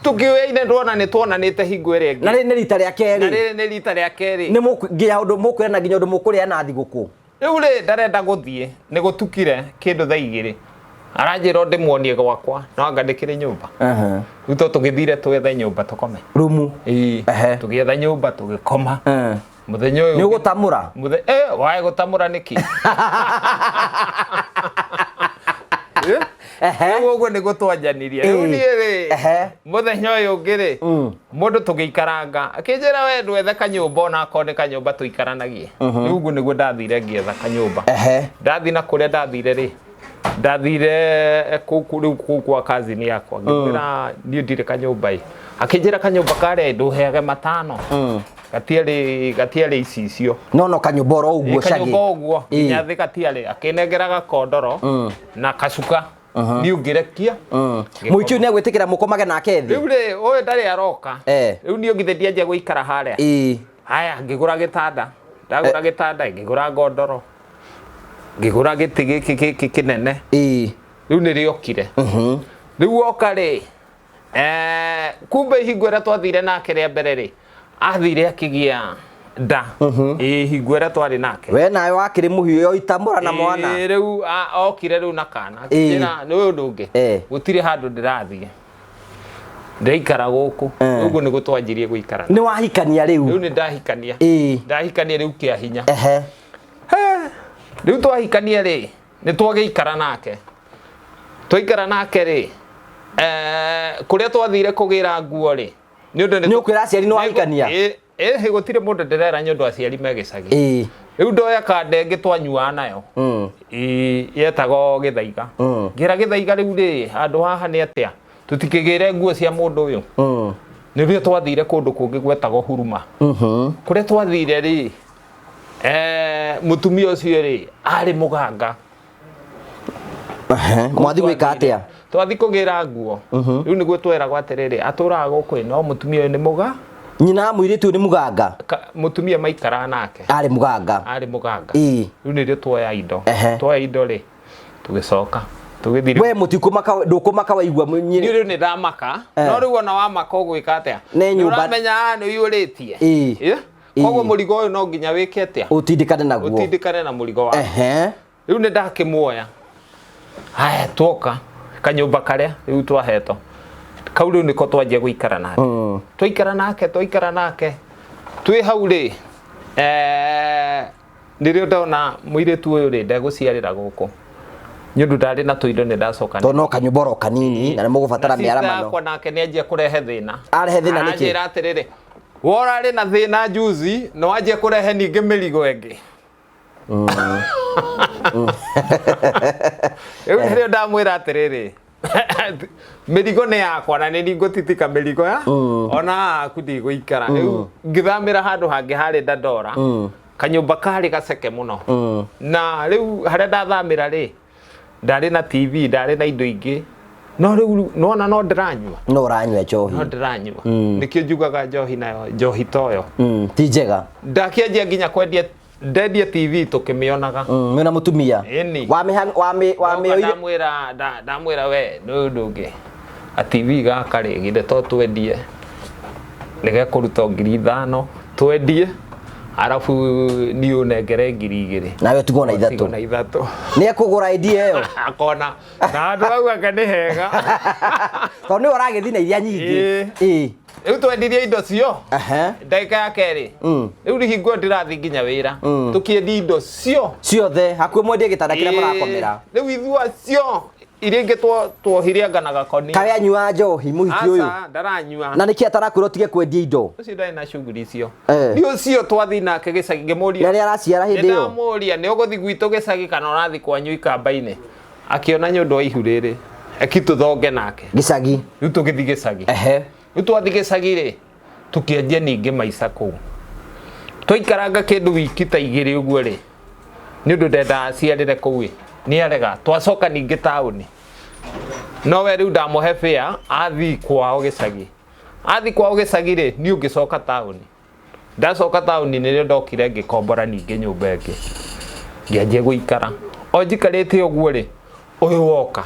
Tũkĩoyaine, ndwona nĩ tuonanĩte hingo ĩrĩa Na ĩngĩ. rĩrĩ nĩ rita rĩa Na kerĩ. rĩrĩ nĩ rita rĩa kerĩ. Nĩ nginya ũndũ mũkwĩrana, nginya ũndũ mũkũrĩa na thigũkũ? Rĩu rĩ ndarenda gũthiĩ, nĩ gũtukire kĩndũ thaa 2, aranjĩra ndĩmuonie gwakwa, no anga ndĩkĩrĩ nyũmba. Rĩu to tũgĩthire twethe nyũmba tũkome. Rumu? Ĩĩ. Tũgĩetha nyũmba tũgĩkoma. Mũthenya ũyũ Nĩ ũgũtamũra? Wae gũtamũra nĩkĩ? Eh? Rĩu ũguo nĩguo twanjanirie. Rĩu niĩ rĩ, mũthenya ũyũ ũngĩ rĩ, mũndũ tũgĩikaranga akĩnjĩra, we ndwethe kanyũmba, ona akorwo nĩ kanyũmba tũikaranagie. Rĩu ũguo nĩguo ndathire ngĩetha kanyũmba. Ndathi na kũrĩa ndathire rĩ, ndathire kũu rĩu kũu kwa cousin yakwa, ngĩmwĩra niĩ ndirĩ kanyũmba ĩ. Akĩnjĩra kanyũmba karĩa ndũheage 5, gatiarĩ icicio. No kanyũmba oro ũguo cagi. Kanyũmba ũguo nginya thĩ gatiarĩ. Akĩnengera gakondoro na kacuka, niĩ ũngĩrekia. Mũhiki ũyũ nĩegwĩtĩkĩra mũkomage nake thĩ? Rĩu rĩ, ũyũ ndarĩ aroka. Rĩu niĩ githĩ ndianjia gũikara harĩa. Haya, ngĩgũra gĩtanda, ndagũra gĩtanda, ngĩgũra ngondoro, ngĩgũra gĩtĩ gĩkĩ kĩnene. Rĩu nĩ rĩokire. Rĩu oka rĩ, kumbe hingo ĩrĩa twathire nake rĩa mbere rĩ, athire akĩgĩa nda. Ĩĩ, hingo ĩrĩa twarĩ nake. We nawe wakĩrĩ mũhiũ yo itamũra na mwana. Ĩĩ, rĩu okire rĩu na kana. Akĩnjĩra nĩ ũndũ ũngĩ, gũtirĩ handũ ndĩrathiĩ, ndĩraikara gũkũ. Ũguo nĩguo twanjirie gũikara. Nĩ wahikania rĩu? Rĩu nĩ ndahikania. Ndahikania rĩu kĩa hinya. Rĩu twahikania rĩ, nĩ twagĩikara nake, twaikara nake rĩ, kũrĩa twathire kũgĩra nguo rĩ, nĩ ũndũ nĩ ũkwĩra aciari nĩ wahikania? Ĩĩ, gũtirĩ mũndũ ndĩrera nĩ ũndũ aciari me gĩcagi. Rĩu ndoya kanda ĩngĩ twanyuaga nayo. Ĩĩ, yetagwo gĩthaiga. Ngĩra gĩthaiga, rĩu rĩ, handũ haha nĩ atĩa, tũtikĩgĩre nguo cia mũndũ ũyũ? Nĩrĩo twathire kũndũ kũngĩ gwetagwo Huruma. Kũrĩa twathire rĩ, mũtumia ũcio rĩ, arĩ mũganga. Mwathi gwĩka atĩa? Twathi kũgĩra nguo rĩu nĩguo tweragwo atĩrĩrĩ, atũraga gũkũ, no mũtumia ũyũ nĩ mũga Nyina wa mũirĩtu ũyũ nĩ mũganga? Mũtumia maikaraga nake. Arĩ mũganga? Arĩ mũganga. Rĩu nĩrĩo tuoya indo. Tuoya indo rĩ, tũgĩcoka tũgĩthiĩ. We mũtikũmaka, ndũkũmaka waigua Niĩ rĩu nĩ ndamaka. No rĩu ona wamaka ũgwĩka atĩa? Nĩ nyũmba. Ũramenya haha nĩ ũiyũrĩtie. Koguo mũrigo ũyũ no nginya wĩke atĩa? Ũtindĩkane naguo. Ũtindĩkane na mũrigo waku. Rĩu nĩ ndakĩmuoya. Haya, tuoka kanyũmba karĩa rĩu twahetwo kau, rĩu nĩko twanjia gũikara nake. Twaikara nake, twaikara nake twĩ hau rĩ, nĩrĩo ndona mũirĩtu ũyũ rĩ, ndegũciarĩra gũkũ nĩ ũndũ ndarĩ na tũindo, nĩ ndacoka. Tondũ no kanyũmba oro kanini na nĩ mũgũbatara Na sister mĩaramano. Yakwa nake nĩ anjia kũrehe thĩna. Arehe thĩna nĩkĩ? Aranjĩra atĩrĩrĩ, we ũrarĩ na thĩna juzi na wanjia kũrehe ningĩ mĩrigo ĩngĩ. Rĩu nĩrĩo ndamwĩra atĩrĩrĩ, mĩrigo nĩ yakwa na nĩ ngũtitika mĩrigo ya ona haku ndigũikara. Rĩu ngĩthamĩra handũ hangĩ harĩ Dandora, kanyũmba karĩ gaceke mũno. Na rĩu harĩa ndathamĩra rĩ, ndarĩ na TV, ndarĩ na indo ingĩ, no rĩu nona no ndĩranyua. No ũranyua njohi? No ndĩranyua. Nĩkĩo njugaga njohi nayo, njohi toyo Ti njega. Ndakĩanjia nginya kwendia, ndendia TV tũkĩmĩonaga. Mwĩna mũtumia? Ĩni. Wamĩoire? Ndamwĩra, ndamwĩra, we nĩ ũndũ ũngĩ, a TV gaka rĩ, githĩ to twendie, nĩgekũruta 5,000, twendie arabu niĩ ũnengere 2,000. Nawe ũtigwo na 3. Ũtigwo na 3. Nĩ ekũgũra idea ĩyo? Akona na andũ au ake nĩ hega. Tondũ nĩwe ũragĩthiĩ na iria nyingĩ. Ĩĩ. Rĩu twendirie indo cio. Ndagĩka ya kerĩ, rĩu nĩ hingo ndĩrathiĩ nginya wĩra, tũkĩendia indo cio. Ciothe, hakuhĩ mwendie gĩtanda kĩrĩa mũrakomera. Rĩu ithuĩ acio iria ingĩ tuohire anga na gakoni. Kaĩ anyuaga njohi mũhiki ũyũ? Aca, ndaranyua. Na nĩkĩ atarakwĩra ũtige kwendia indo? Ũcio ndarĩ na shughuli icio. Nĩ ũcio twathiĩ nake gĩcagi, ngĩmũria. Na nĩ araciara hĩndĩ ĩyo? Nĩndamũria, nĩ ũgũthiĩ gwitũ gĩcagi kana ũrathiĩ kwanyu ikamba-inĩ? Akĩona nĩ ũndũ wa ihu rĩrĩ, eki tũthonge nake. Gĩcagi. Rĩu tũgĩthiĩ gĩcagi. Rĩu twathiĩ gĩcagi rĩ, tũkĩanjia ningĩ maica kũu. Twaikaranga kĩndũ wiki ta 2 ũguo rĩ, nĩ ũndũ ndendaga aciarĩre kũu ĩ, nĩ arega. Twacoka ningĩ taũni, no we rĩu ndamũhe fare athiĩ kwao gĩcagi. Athiĩ kwao gĩcagi rĩ, niĩ ũngĩcoka taũni. Ndacoka taũni nĩrĩo ndokire ngĩkombora ningĩ nyũmba ĩngĩ, ngĩanjia gũikara. O njikarĩte ũguo rĩ, ũyũ woka.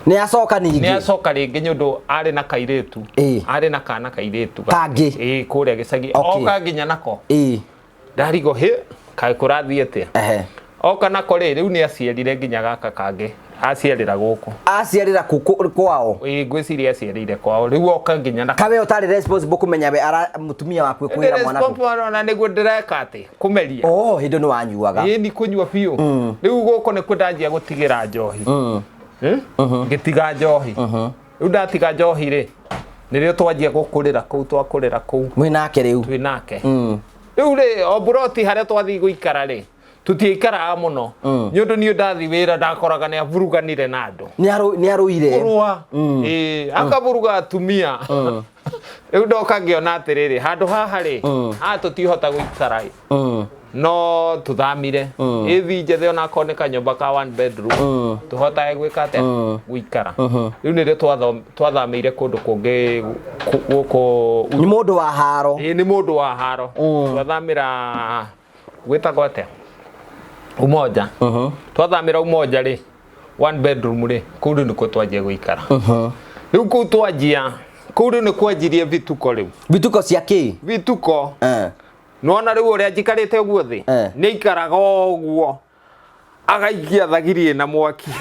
Nĩ acoka Nĩ ningĩ? Acoka rĩngĩ nĩ ũndũ arĩ na kairĩtu. Arĩ na kana kairĩtu. Kangĩ? Ĩĩ, kũrĩa gĩcagi. Oka nginya nako. Ndarigwo hĩ, kaĩ kũrathiĩ atĩa? Oka nako rĩ, rĩu nĩ aciarire nginya gaka kangĩ, aciarĩra gũkũ. Aciarĩra kũ kwao? Ĩĩ, ngwĩciria aciarĩire kwao. Rĩu oka nginya nako. Kawe ũtarĩ responsible kũmenya we ara mũtumia waku ĩkwĩra mwana kũ? Responsible ona nĩguo ndĩreka atĩ kũmeria. Oh, hĩndĩ nĩ wanyuaga. Ĩĩ, ni kũnyua biũ. Rĩu gũkũ nĩkuo ndanjia gũtigĩra njohi. Ngĩtiga njohi. Rĩu ndatiga njohi rĩ, nĩrĩo twanjia gũkũrĩra kũu, twakũrĩra kũu. Mwĩ nake rĩu? Twĩ nake. Rĩu rĩ, o mburoti harĩa twathiĩ gũikara rĩ, tũtiaikaraga mũno, nĩ ũndũ niĩ ndathi wĩra ndakoraga nĩ avuruganire na andũ. Nĩ arũire? Kũrũa. Ĩĩ, akavuruga atumia. Rĩu ndoka ngĩona atĩrĩrĩ, handũ haha rĩ, haha tũtihota gũikara ĩ. No tũthamire ĩthi njethe onakorwo nĩ kanyũmba ka one bedroom, tũhotage gwĩka atĩa, gũikara. Rĩu nĩrĩo twathamĩire kũndũ kũngĩ gũkũ. Nĩ mũndũ wa haro. Ĩĩ, nĩ mũndũ wa haro. Twathamĩra gwĩtagwo atĩa, Umoja. Twathamĩra Umoja rĩ, one bedroom rĩ, kũu rĩu nĩkuo twanjia gũikara. Rĩu kũu twanjia kũu rĩu nĩ kwanjirie vituko rĩu. Vituko cia kĩ? Vituko. Nona rĩu ũrĩa njikarĩte ũguo thĩ, nĩ aikaraga ũguo agaikia thagiri ĩna mwaki.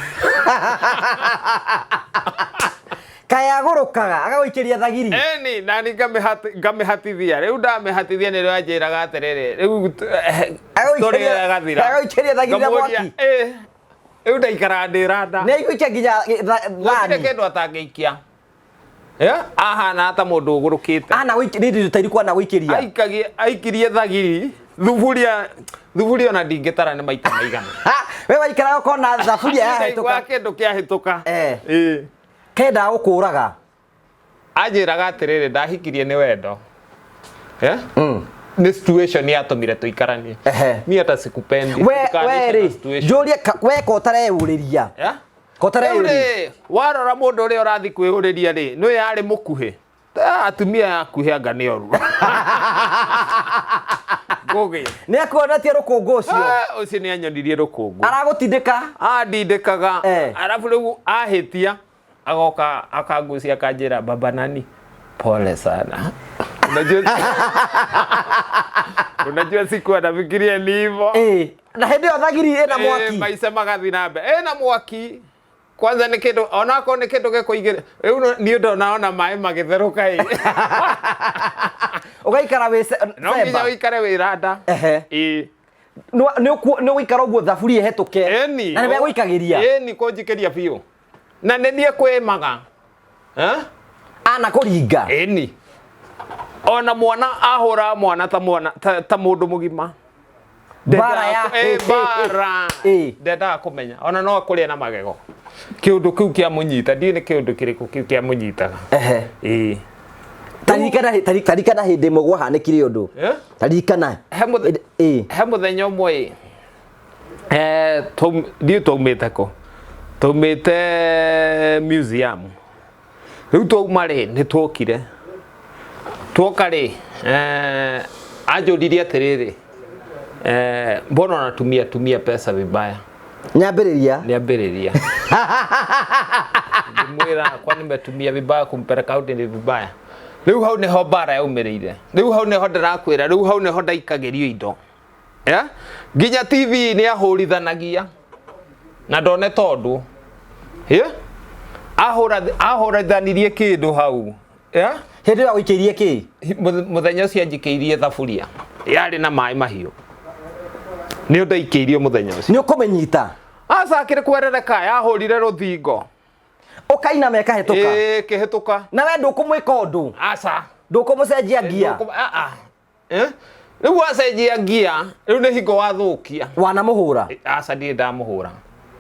Kaĩ agũrũkaga agagũikĩria thagiri? Eni, nani ngamĩhatithia. Rĩu ndamĩhatithia nĩrĩo anjĩraga atĩrĩrĩ, rĩu story ĩyo ĩgathira. Agagũikĩria thagiri na Ngamũria, mwaki? "Ĩ, rĩu ndaikaraga ndĩranda." Nĩ aigũikia nginya Gũtirĩ thani? kĩndũ atangĩikia. Ahana ta mũndũ ũgũrũkĩte. Ana gũikĩria tairi kwana gũikĩria. Aikagie, aikirie thagiri thuburia, thuburia ona ndingĩtara nĩ maita maigana. Ha, we waikaraga ũkona thaburia Ndaigua yahĩtũka. kĩndũ kĩahĩtũka. Ĩĩ. Kendaga gũkũraga. Anjĩraga atĩrĩrĩ, ndahikirie nĩ wendo. Nĩ situation yatũmire tũikaranie. Niĩ hata sikupendi. We Tukanishe we na rĩ, situation. njũrie we ko ũtareyũrĩria? Ko Rĩu ũtareyũrĩria? rĩ, warora mũndũ ũrĩa ũrathiĩ kwĩyũrĩria rĩ, nĩ yarĩ mũkuhĩ. Atumia akuhĩ anga nĩ oru. Ngũgĩ. Nĩ akuonetie rũkũngũ ũcio? Ũcio nĩ anyonirie rũkũngũ. Aragũtindĩka? Andindĩkaga. Arabu rĩu ahĩtia agoka akangucia akanjĩra, baba nani, pole sana. Unajua siku anafikiria ni hivyo. Na hĩndĩ ĩyo thagiri ĩna mwaki. Maica magathiĩ na mbere. Ĩna mwaki. Kwanza nĩ kĩndũ onakorwo nĩ kĩndũ gĩkũigĩra. Rĩu niĩ ndonaona maĩ magĩtherũka ĩ. Ũgaikara wĩ No nginya cemba. ũikare wĩ randa. Ĩĩ. Nĩ ũgũikara ũguo thaburia ĩhetũke. Ĩni. Na nĩwe gũikagĩria. Ĩni, kũnjikĩria biũ. Na nĩ niĩ kwĩmaga. Ana kũringa. Ĩni. Ona mwana ahũra mwana ta mwana ta mũndũ mũgima. Mbara ya Mbara. Ndendaga kũmenya. Ona no akũrĩe na magego. Kĩũndũ kĩu kĩamũnyita, ndiũĩ nĩ kĩũndũ kĩrĩkũ kĩu kĩamũnyitaga. Ĩĩ. Taririkana hĩndĩ ĩmwe gwahanĩkire ũndũ. Taririkana. He mũthenya ũmwe ndiũĩ twaumĩte kũ. Twaumĩte museum. Rĩu twauma rĩ, nĩ tuokire. Tuoka rĩ, anjũririe atĩrĩrĩ, mbona unatumia tumia pesa vibaya? Nyambĩrĩria. Niambĩrĩria. Ngĩmwĩra kwani nimetumia vibaya, kumpeleka out ni vibaya. Rĩu hau nĩho mbara yaumĩrĩire. Rĩu hau nĩho ndĩrakwĩra, rĩu hau nĩho ndaikagĩrio indo. Nginya TV nĩ ahũrithanagia. Na ndone tondũ. Ahũrithanirie kĩndũ hau. Hĩndĩ ĩyo agũikĩirie kĩ? Mũthenya ũcio anjikĩirie thaburia. Yarĩ na maĩ mahiũ. Nĩ ndaikĩirio mũthenya ũcio. Nĩ ũkũmĩnyita? Aca, akĩrĩ kwerereka, yahũrire rũthingo. Ũkainama ĩkahĩtũka? Ĩĩ, ĩkĩhĩtũka. Na we ndũkũmwĩka ũndũ? Aca. Ndũkũmũcenjia ngia? Rĩu wacenjia ngia, rĩu nĩ hingo wathũkia. Wanamũhũra? Aca, ndirĩ ndamũhũra.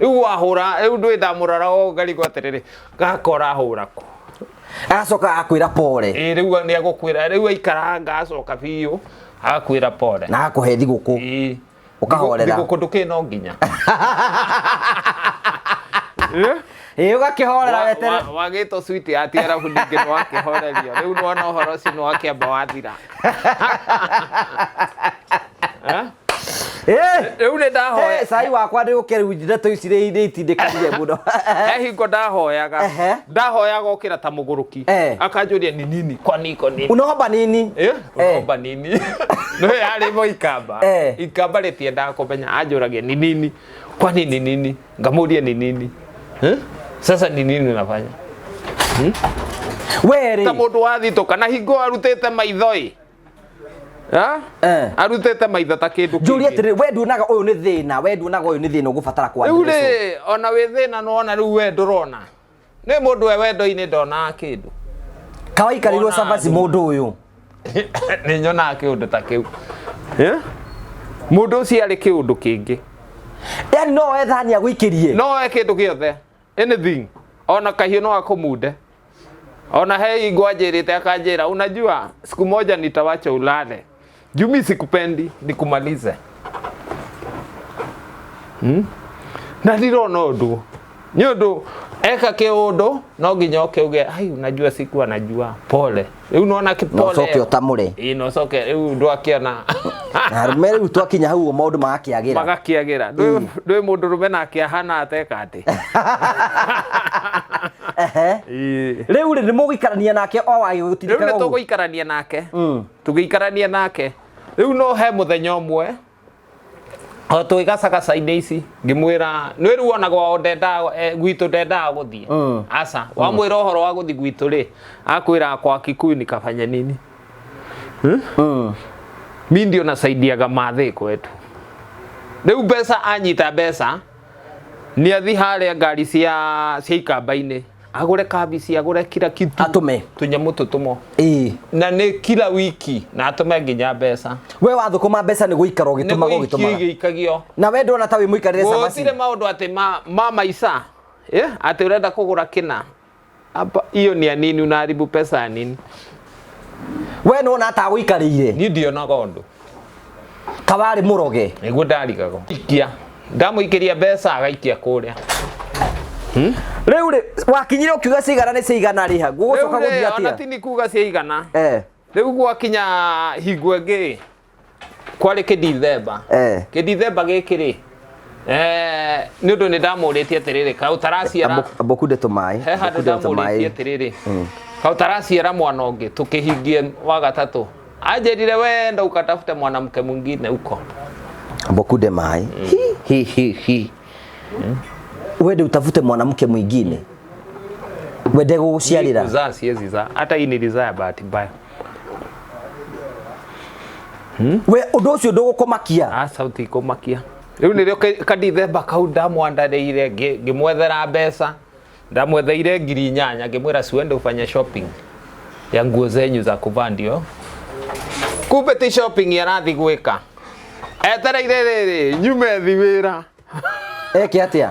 Rĩu wahũra, rĩu ndũĩ ndamũrora o ngarigwo atĩrĩrĩ, gaka ũrahũra kũ? Agacoka agakwĩra pole. Ĩĩ, rĩu nĩ agũkwĩra, rĩu aikaranga acoka biũ, agakwĩra pole. Na agakũhe thigũkũ. Ĩĩ. Ũkahorera. Thigũkũ ndũkĩrĩ no nginya. Ĩĩ, ũgakĩhorera wetere. Wagĩtwo sweet ati arabu ningĩ nĩ wakĩhorerio. Rĩu nĩwona ũhoro ũcio nĩ wakĩamba wathira. Rĩu nĩ ndahoya. Cai wakwa nĩ ũke rĩu, ndeto ici nĩ itindĩkanire mũno. He hingo ndahoyaga. Ndahoyaga okĩra ta mũgũrũki. Akanjũria ni nini, kwani iko nini? Unaomba nini? Unaomba nini? No yarĩ mo ikamba. Ikamba rĩtiendaga kũmenya, anjũragia ni nini? Kwani ni nini? Ngamũria ni nini? Sasa ni nini unafanya? We rĩ. Ta mũndũ wathitũka na hingo arutĩte maitho ĩ. Ah? Eh. Arutĩte maitho ta kĩndũ Njũrie kĩngĩ. atĩrĩrĩ, we nduonaga ũyũ nĩ thĩna, we nduonaga ũyũ nĩ thĩna ũgũbatara Rĩu kwanĩrĩrwo? rĩ, ona wĩ thĩna nĩwona rĩu we ndũrona. Nĩ mũndũ we wendo-inĩ ndonaga kĩndũ. Kawaikarĩirwo Wona cabaci andũ. mũndũ ũyũ. Nĩ nyonaga kĩũndũ ta kĩu. Eh? Mũndũ ũcio arĩ kĩũndũ kĩngĩ. Yani no oe thani agũikĩrie. No oe kĩndũ gĩothe. Anything. Ona kahiũ no akũmunde. Ona he ingo anjĩrĩte akanjĩra, unajua siku moja nitawacha ulale. Juu mi sikupendi, nikumalize. Na ndirona ũndũ. Nĩ ũndũ eka kĩũndũ no nginya oke uge, ai unajua siku anajua pole. Rĩu nona Na kĩpole. ũcoke ũtamũre. Ĩĩ na ũcoke rĩu ndwakĩona. Na arũme rĩu twakinya hau maũndũ magakĩagĩra. Magakĩagĩra. Ndwĩ mũndũ rũme nake ahana ateka atĩ. Ehe. Ĩĩ. Rĩu rĩ, nĩ mũgũikarania nake o Rĩu wagĩgũtindĩkaga nĩ ũguo? tũgũikarania nake. Tũgĩikarania nake. Rĩu no he mũthenya ũmwe o twĩgacagaca-inĩ ici ngĩmwĩra nĩ rĩu ona gwao ndendaga gwitũ ndendaga gũthiĩ. Aca wamwĩra ũhoro wa gũthiĩ gwitũ rĩ, akwĩra kwa Kikuyu nikafanya nini? Mi ndio nasaidiaga mathĩ kwetu. Rĩu mbeca anyita mbeca nĩ athi harĩa ngari cia ikamba-inĩ agũre kabici, agũre kila kitu, Atũme. tũnyamũ tũtũmwo. Ĩĩ. Na nĩ kila wiki na atũme nginya mbeca. We wathũkũma mbeca nĩ gũikara ũgĩtũmaga Nĩ gũikio ũgĩtũmaga. igĩikagio. Na we ndona ta wĩ mũikarĩre cabaci. Gũtirĩ maũndũ atĩ ma maica. Atĩ ũrenda kũgũra kĩna. Hapa hiyo ni ya nini, unaharibu pesa ya nini? We nĩwona ta agũikarĩire. Niĩ ndionaga ũndũ. Kawarĩ mũroge. Nĩguo ndarigagwo. Ikia. Ndamũikĩria mbeca agaikia kũrĩa. Rĩu rĩ, wakinyire ũkiuga cigana nĩ cigana rĩ ha? Gũgũcoka Rĩu rĩ, gũthiĩ ona atĩa? ti nĩ kuga ciaigana. Eh. Rĩu gwakinya hingo ĩngĩ kwarĩ kĩndithemba. Eh. Kĩndithemba gĩkĩ rĩ, nĩ ũndũ nĩ ndamũrĩtie atĩrĩrĩ, kaĩ ũtaraciara Ambokunde tũmaĩ. he handũ Ambokunde ndamũrĩtie tũmaĩ. atĩrĩrĩ, kaĩ ũtaraciara mwana ũngĩ tũkĩhingie wa gatatũ. Anjĩrire we enda ukatafute mwanamke mwingine huko. Ambokunde maĩ. Hi hi hi hi. Wende utafute mwanamke mwingine. Wende gũgũciarĩra. Kuzaa siwezi zaa. Hata hii nilizaa ya bahati mbaya. We ũndũ ũcio ndũgũkũmakia. Aca ũtikũmakia. Rĩu nĩrĩo kadithemba kau ndamwandarĩire ngĩmwethera mbeca. Ndamwetheire 8,000 ngĩmwĩra siuende ufanye shopping ya nguo zenyu za kuvaa ndio. Kumbe ti shopping arathi gwĩka. Etereire rĩrĩ nyume thi wĩra. Eke atĩa?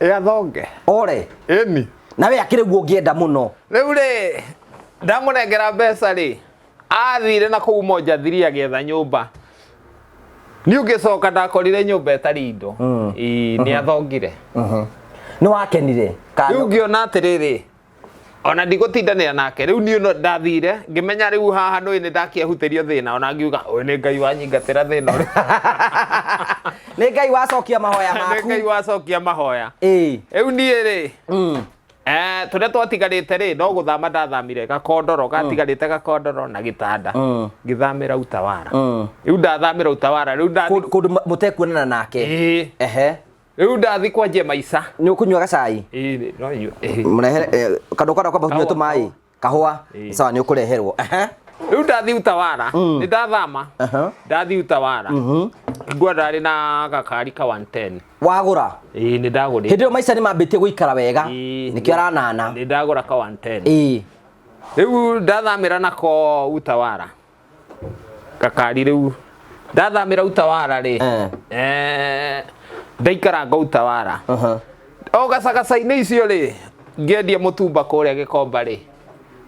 Ĩathonge. Ore. Ĩni. Na we akĩrĩ guo ũngĩenda mũno. Rĩu rĩ ndamũnengera mbeca rĩ athire na kũu Moja thiri agĩetha nyũmba. Niĩ ũngĩcoka ndakorire nyũmba ĩtarĩ indo. Ĩĩ nĩ athongire. Nĩ wakenire. Rĩu ngĩona atĩrĩrĩ ona ndigũtindanĩra nake. Rĩu niĩ no ndathire ngĩmenya rĩu haha nũĩ nĩ ndakĩehutĩrio thĩna, ona ngiuga ũyũ nĩ Ngai wanyingatĩra thĩna ũrĩa. Nĩ Ngai wacokia mahoya Nĩ maku. Ngai wacokia mahoya. Ĩĩ. Rĩu niĩ rĩ tũrĩa twatigarĩte rĩ no gũthama ndathamire gakondoro, gatigarĩte gakondoro na gĩtanda. Ngĩthamĩra Utawara. Rĩu ndathamĩra Utawara, rĩu ndathi Kũndũ mũtekuonana nake. Ĩĩ. Ehe. Rĩu ndathi kwanjia maica. Nĩ ũkũnyua gacai? Ĩĩ, no nyue. Ĩĩ. Mũrehere kandũ karĩa kwamba kũnyua Kahũa, tũmaĩ. Kahũa. Ĩĩ. Sawa nĩ ũkũreherwo. Ehe. Rĩu ndathi Utawara, nĩ ndathama. Aha. Ndathi Utawara. Ngwa ndarĩ na gakari ka 110. Wagũra. Ĩĩ, nĩ ndagũrĩte. Hĩndĩ ĩyo maica nĩ mambĩtie gũikara wega. Ĩĩ. Nĩkĩo aranana. Nĩ ndagũra ka 110. Ĩĩ. Rĩu ndathamĩra nako Utawara. Gakari rĩu. Ndathamĩra Utawara rĩ. Ndaikaranga Utawara. O gacagaca-inĩ icio rĩ, ngĩendia mũtumba kũrĩa Gĩkomba rĩ.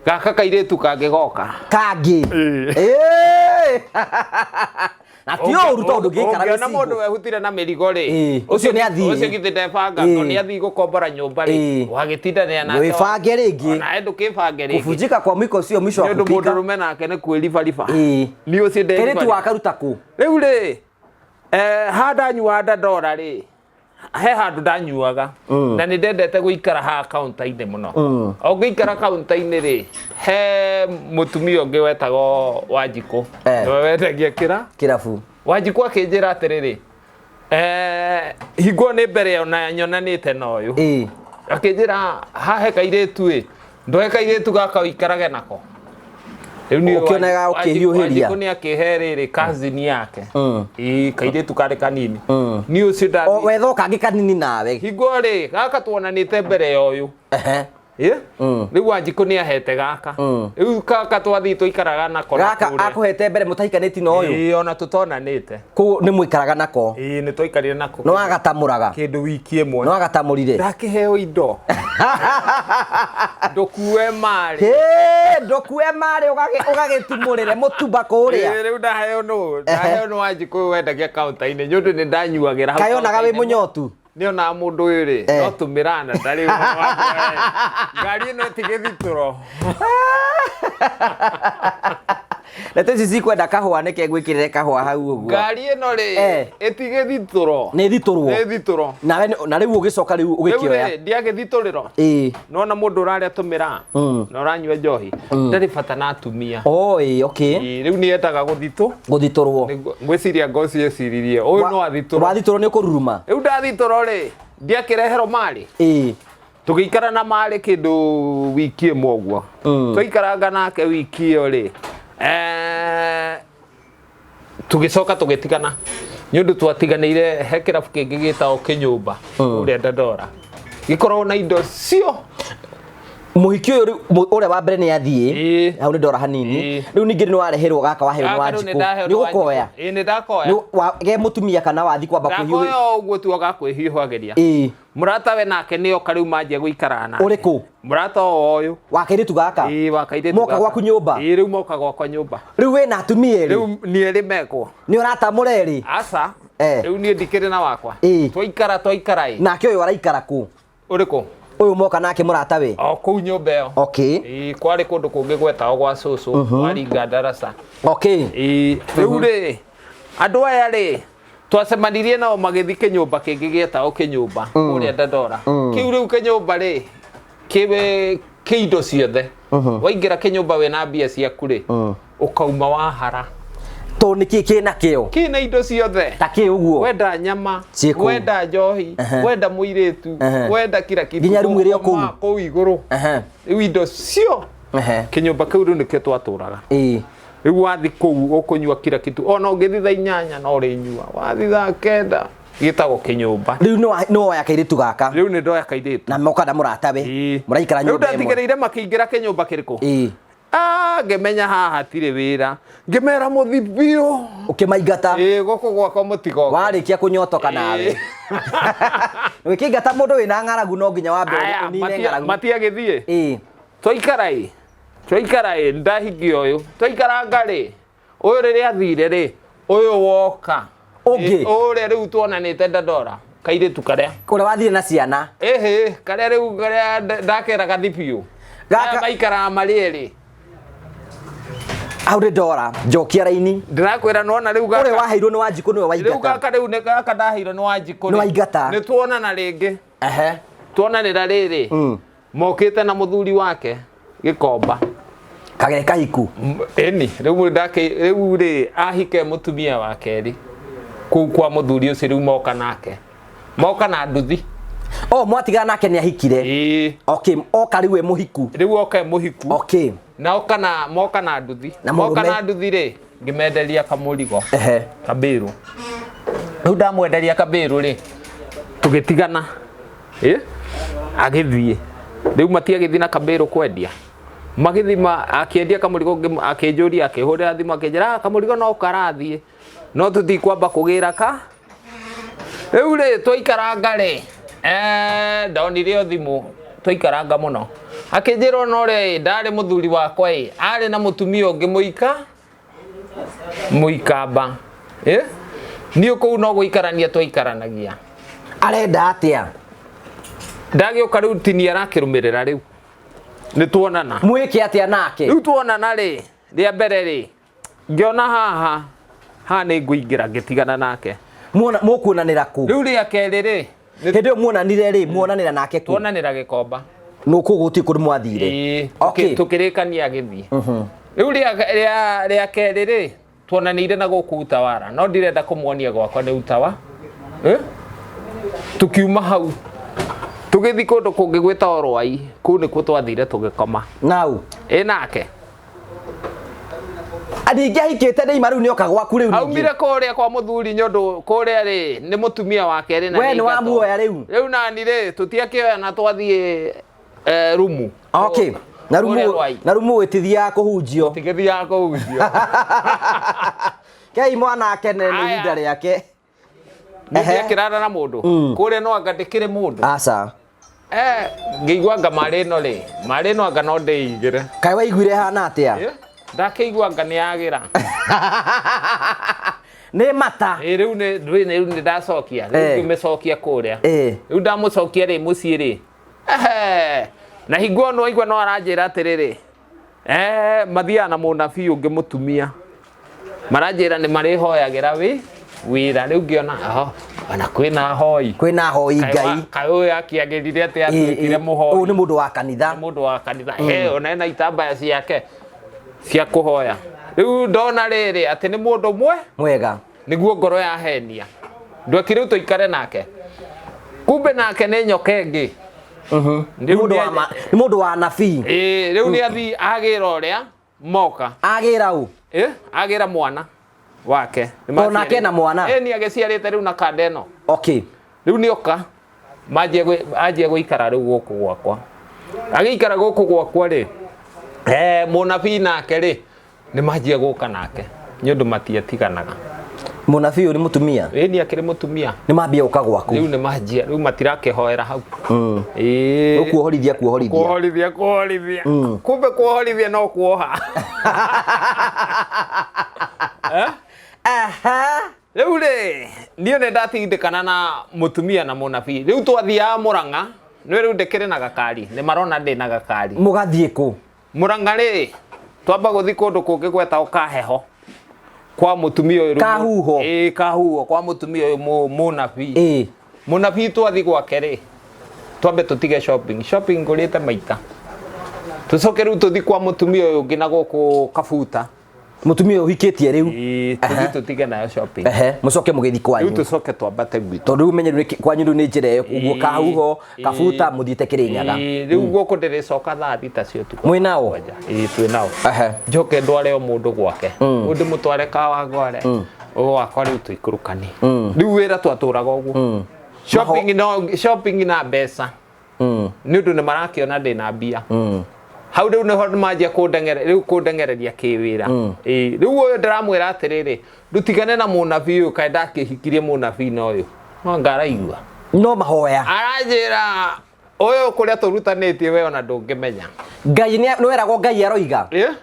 Gaka kairĩtu kangĩgoka. Kangĩ. Ĩĩ. Na ti ũru tondũ ndũngĩikara wĩ Ũngĩona single. mũndũ wehutire na mĩrigo rĩ, Ĩĩ. Ũcio nĩ athiĩ. Ũcio githĩ ndebanga, Ĩĩ. tondũ nĩ athiĩ gũkombora nyũmba rĩ, Ĩĩ. wagĩtindanĩra nake. Wĩbange rĩngĩ. Onawe ndũkĩbange rĩngĩ. Kũbunjika kwa mwiko sio mwisho wa Nĩ ũndũ kupika. mũndũrũme nake nĩ kwĩribariba. Ĩĩ. Niĩ ũcio Kairĩtu nderibariba. wakaruta kũ? Rĩu rĩ, ha ndanyua ndandora rĩ, he handũ ndanyuaga na nĩ ndendete gũikara haha kaunta-inĩ mũno. O ngĩikara kaunta-inĩ rĩ, he mũtumia ũngĩ wetagwo Wanjikũ. Nĩwe wendagia kĩra Kĩrabu. Wanjikũ akĩnjĩra atĩrĩrĩ, hingo nĩ mbere ona nyonanĩte na ũyũ. Akĩnjĩra hahe kairĩtu ĩ, ndũhe kairĩtu gaka ũikarage nako. Rĩu niĩ Ũkĩonaga ũkĩhiũhĩria. Wanjikũ nĩ akĩhe rĩrĩ cousin yake. Ĩĩ kairĩtu karĩ kanini. Niĩ ũcio O ndathiĩ. wetha kangĩ kanini nawe. Hingo rĩ gaka tuonanĩte mbere ya ũyũ. Ehe. Ĩ? Rĩu Wanjikũ nĩ ahete gaka. Rĩu gaka twathiĩ twaikaraga nako na Gaka kũrĩa. akũhete mbere mũtahikanĩti na ũyũ. Ĩĩ ona tũtonanĩte. Kũu nĩ mũikaraga nako. Ĩĩ nĩ twaikarire nako. Nĩ wagatamũraga. Kĩndũ wiki ĩmwe. Nĩ wagatamũrire. Ndakĩheo indo. Ndũkue marĩ. Hĩ, ndũkue marĩ ũgagĩtumũrĩre mũtumba kũrĩa. Ĩĩ, rĩu ndaheo nũ ndaheo nĩ Wanjikũ ũyũ wendagia kaunta-inĩ nĩ ũndũ nĩ ndanyuagĩra hau Kaĩ onaga wĩ kaunta-inĩ. mũnyotu. Nĩ onaga mũndũ ũyũ rĩ Eh. no tũmĩrana ndarĩ ũhoro wa kuoya. Ngari ĩno ĩtigĩthitũro. Ndeto ici cikwenda kahũa nĩke ngwĩkĩrĩre kahũa hau ũguo. Ngari ĩno rĩ Eh. ĩtigĩthitũro. Nĩ thitũrwo. Nĩ thitũro. Nawe na rĩu ũgĩcoka rĩu Rĩu ũgĩkĩoya. rĩ ndiagĩthitũrĩro. Ĩĩ. Nona mũndũ ũrarĩa tũmĩra na ũranyua njohi ndarĩ bata na atumia. Oh, ĩĩ, okay. Ĩĩ, rĩu nĩ endaga gũthitũ. Gũthitũrwo. Ngwĩciria ngoci eciririe ũyũ no athitũrwo. Wathitũrwo nĩ ũkũruruma. Rĩu ndathitũrwo rĩ ndiakĩreherwo marĩ. Ĩĩ. Tũgĩikara na marĩ kĩndũ wiki ĩmwe ũguo. Twaikaranga nake wiki ĩyo rĩ tũgĩcoka tũgĩtigana nĩ ũndũ twatiganĩire he kĩrabu kĩngĩ gĩtagwo kĩnyũmba kũrĩa Dandora gĩkoragwo na indo cio. Mũhiki ũyũ rĩu ũrĩa wa mbere nĩ athiĩ. Ĩĩ. Hau nĩ ndora hanini. Ĩĩ. Rĩu ningĩ nĩ wareherwo gaka waheo nĩ Gaka rĩu nĩ Wanjikũ. ndaheo Nĩ ũgũkoya. Ĩĩ nĩ ndakoya. Nĩ ge mũtumia kana wathi kwamba Ndakoya kwĩhiũhĩria. o ũguo tu ogakwĩhiũhagĩria. Ĩĩ. Mũrata we nake nĩ oka rĩu manjia gũikara nake. Ũrĩkũ? Mũrata o ũyũ. Wa kairĩtu gaka. Ĩĩ wa kairĩtu Moka gaka. gwaku nyũmba? Ĩĩ rĩu moka gwakwa nyũmba. Rĩu wĩna atumia erĩ. Rĩu nĩ erĩ mekwo. Nĩ ũratamũra erĩ. Aca. Eh. Rĩu niĩ ndikĩrĩ na wakwa. Ĩĩ. Twaikara twaikara ĩ. Nake ũyũ araikara kũ? Ũrĩkũ? Ũyũ moka nake mũrata we. O kũu nyũmba ĩyo. Okay. Ĩĩ kwarĩ kũndũ kũngĩ gwetagwo gwa cũcũ waringa ndaraca. Okay. Ĩĩ rĩu rĩ andũ aya rĩ twacemanirie nao magĩthiĩ kĩnyũmba kĩngĩ gĩetagwo kĩnyũmba kũrĩa Dandora. Kĩu rĩu kĩnyũmba rĩ kĩwe kĩ indo ciothe. Waingĩra kĩnyũmba wĩna mbia ciaku rĩ ũkauma wahara. To nĩ kĩ kĩna kĩo? Kĩna indo ciothe. Ta kĩ ũguo? Wenda nyama, Ciĩ kũu. wenda njohi, wenda mũirĩtu, Ehe. wenda kila kitu. Nginya rumu ĩrĩ o kũu. Ũkoma kũu igũrũ. Ehe. Rĩu indo cio Ehe. kĩnyũmba kĩu rĩu nĩkĩo twatũraga. Ĩĩ. Rĩu wathi kũu ũkũnyua kila kitu ona ũngĩthi thaa 8 no ũrĩnyua, wathi thaa 9 gĩtagwo kĩnyũmba. Rĩu nĩ woya kairĩtu gaka. Rĩu nĩ ndoya kairĩtu. Na moka na mũrata we. Ĩĩ. Mũraikara Rĩu nyũmba ĩmwe. ndatigĩrĩire makĩingĩra kĩnyũmba kĩrĩkũ? Ĩĩ. Ah, ngĩmenya haha hatirĩ wĩra. Ngĩmera mũthi biũ. Ũkĩmaingata. Ĩĩ gũkũ gwakwa mũtigoke. Warĩkia kũnyotoka nawe. Ĩĩ. Ũkĩingata mũndũ wĩna ng'aragu no nginya wambe Aya, ũnine ng'aragu. matiagĩthiĩ. Ĩĩ. Twaikara ĩ twaikara ĩ ndahingia ũyũ twaikaranga rĩ ũyũ rĩrĩa athire rĩ ũyũ woka Ũngĩ? Ĩ, ũrĩa rĩu tuonanĩte Dandora kairĩtu karĩa Kũrĩa wathire na ciana. ĩhĩ karĩa rĩu karĩa ndakeraga thi biũ Gaka- Aya maikaraga marĩ erĩ Hau nĩ ndora. Njokia raini. ndĩrakwĩra nĩwona rĩu Ũrĩa gaka waheirwo nĩ Wanjikũ nĩwe rĩu waingata. gaka rĩu nĩ gaka ndaheirwo nĩ Wanjikũ Nĩ waingata. nĩ tuonana rĩngĩ Ehe. tuonanĩra rĩrĩ mokĩte na mũthuri wake Gĩkomba. Kage kahiku. Ĩni rĩu ndake rĩu rĩ ahike mũtumia wa kerĩ kũu kwa mũthuri ũcio rĩu moka nake moka na nduthi. Oh, mwatigana nake nĩ ahikire. Ĩĩ. Okay, oka rĩu e mũhiku. Rĩu oka e mũhiku. Okay. Na oka na moka na nduthi. Na Moka mũrũme. na nduthi rĩ ngĩmenderia kamũrigo. Ehe. Kabĩrũ. Rĩu ndamwenderia kabĩrũ rĩ tũgĩtigana. Ĩ agĩthiĩ. Rĩu matiagĩthiĩ na kabĩrũ kwendia. Magĩthima akĩendia kamũrigo akĩnjũria akĩhũrĩra thimũ akĩnjĩra "Ah, kamũrigo no karathiĩ no tũtikwamba kũgĩra ka." Rĩu rĩ twaikaranga rĩ ndonire o thimũ twaikaranga mũno akĩnjĩra ona ũrĩa ĩ ndarĩ mũthuri wakwa ĩ arĩ na mũtumia ũngĩ mũika mũikamba. Ĩ niĩ kũu no gũikarania twaikaranagia. Arenda atĩa? Ndagĩũka rĩu tini arakĩrũmĩrĩra rĩu nĩ tuonana. Mwĩke atĩa nake? Rĩu tuonana rĩ rĩa mbere rĩ ngĩona haha haha nĩ ngũingĩra ngĩtigana nake. Muona mũkuonanĩra kũ? Rĩu rĩa kerĩ rĩ Hĩndĩ ĩyo muonanire rĩ muonanĩra nake kũ? tuonanĩra Gĩkomba. Nũ kũu gũtirĩ kũndũ mwathire. Ĩĩ, Okay. tũkĩrĩkania agĩthiĩ. Rĩu rĩa kerĩ rĩ tuonanĩire na gũkũ Utawara no ndirenda kũmuonia gwakwa nĩ Utawa. Tukiuma hau tũgĩthiĩ kũndũ kũngĩ gwĩtagwo Rwai kũu nĩkuo twathire tũgĩkoma. Nau. Ĩ nake. Ningĩ ahikĩte nĩ ima rĩu nĩoka gwaku rĩu ningĩ. Aumire kũrĩa kwa mũthuri nĩ ũndũ kũrĩa rĩ nĩ mũtumia wake rĩ na We nĩ nĩ aingatwo. wamuoya rĩu? Rĩu nani rĩ tũtiakĩoya na twathiĩ rumu. Okay. Na Kũrĩa rumu Rwai. na rumu ĩtithiaga kũhunjio. Tigĩthiaga kũhunjio. Kei mwana akene nĩ Aya. ihinda rĩake. Nĩ akĩrara na mũndũ kũrĩa no anga ndĩkĩrĩ mũndũ. Aca. Ngĩigua anga marĩ ĩno rĩ marĩ ĩno anga no ndĩigĩre. Kaĩ waiguire hana atĩa? Ndakĩigua anga nĩ yagĩra. Nĩ mata. Ĩ rĩu nĩ rĩu nĩ rĩu nĩ ndacokia rĩu ngĩmĩcokia kũrĩa. Rĩu ndamũcokia rĩ mũciĩ rĩ ehe, na hingo no aigua no aranjĩra atĩrĩrĩ mathiaga na mũnabii ũngĩ mũtumia maranjĩra nĩ marĩhoyagĩra wĩ wĩra rĩu ngĩona oho ona kwĩna ahoi. Kwĩna ahoi Ngai. Kaĩ ũyũ akĩagĩrire atĩ atuĩkire mũhoi. Ũyũ nĩ mũndũ wa kanitha. Nĩ mũndũ wa kanitha. He ona ena itambaya ciake cia kũhoya. Rĩu ndona rĩrĩ atĩ nĩ mũndũ mwe mwega nĩguo ngoro yahenia. Ndweki rĩu tũikare nake. Kumbe nake nĩ nyoka ĩngĩ. Nĩ mũndũ wa nabii. Ĩĩ rĩu nĩ athiĩ agĩra ũrĩa moka. Agĩra ũ? Agĩra mwana wake. Tondũ nake ena mwana. Ĩĩ nĩ agĩciarĩte rĩu na kanda ĩno. Okay. Rĩu nĩ oka manjie gũikara rĩu gũkũ gwakwa. Agĩikara gũkũ gwakwa rĩ mũnabii nake rĩ nĩ manjie gũka nake nĩ ũndũ matiatiganaga. Mũnabii ũyũ nĩ mũtumia? Ĩĩ nĩ akĩrĩ mũtumia. Nĩ mambia gũka gwaku? Rĩu nĩ manjia rĩu matirakĩhoera hau. Ĩĩ. Ũkuohorithia kuohorithia. Kuohorithia kuohorithia. Kumbe kuohorithia no kuoha. Aha. Rĩu rĩ niĩ nĩ ndatindĩkana na mũtumia na mũnabii. Rĩu twathiaga Mũrang'a nĩ rĩu ndĩkĩrĩ na gakari nĩ marona ndĩ na gakari. Mũgathiĩ kũ? Mũrang'a rĩ twamba gũthiĩ kũndũ kũngĩ gwetagwo Kaheho kwa mũtumia ũyũ. Kahuho. Ĩĩ Kahuho kwa mũtumia ũyũ mũnabii. Ĩĩ. Mũnabii twathiĩ gwake rĩ twambe tũtige shopping. Shopping ngũrĩte maita. Tũcoke rĩu tũthiĩ kwa mũtumia ũyũ ũngĩ na gũkũ Kabuta. Mũtumia ũyũ ũhikĩtie rĩu. Ĩĩ tũthiĩ tũtige nayo shopping. Ehe, mũcoke mũgĩthiĩ kwanyu. Rĩu tũcoke twambate gwitũ. Tondũ rĩu menye rĩu kwanyu rĩu nĩ njĩra ĩyo ũguo Kahuho, Kabuta mũthiĩte Kĩrĩnyaga. Rĩu gũkũ ndĩrĩcoka thaa thita cia ũtukũ. Mwĩ nao? Ĩĩ twĩ nao. Ehe. Njoke ndware o mũndũ gwake. Ũyũ ndĩmũtware Kawangware. Ũyũ wakwa rĩu tũikũrũkanie. Rĩu wĩra twatũraga ũguo. Shopping no shopping na mbeca. Nĩ ũndũ nĩ marakĩona ndĩna mbia. Hau rĩu nĩho manjia kũndeng'ere rĩu kũndeng'ereria kĩwĩra. Ĩĩ rĩu ũyũ ndĩramwĩra atĩrĩrĩ ndũtigane na mũnabii ũyũ kaĩ ndakĩhikirie mũnabii na ũyũ. No ngaraigua. No mahoya. Aranjĩra ũyũ kũrĩa tũrutanĩtie we ona ndũngĩmenya. Ngai nĩ weragwo Ngai aroiga. Ĩĩ.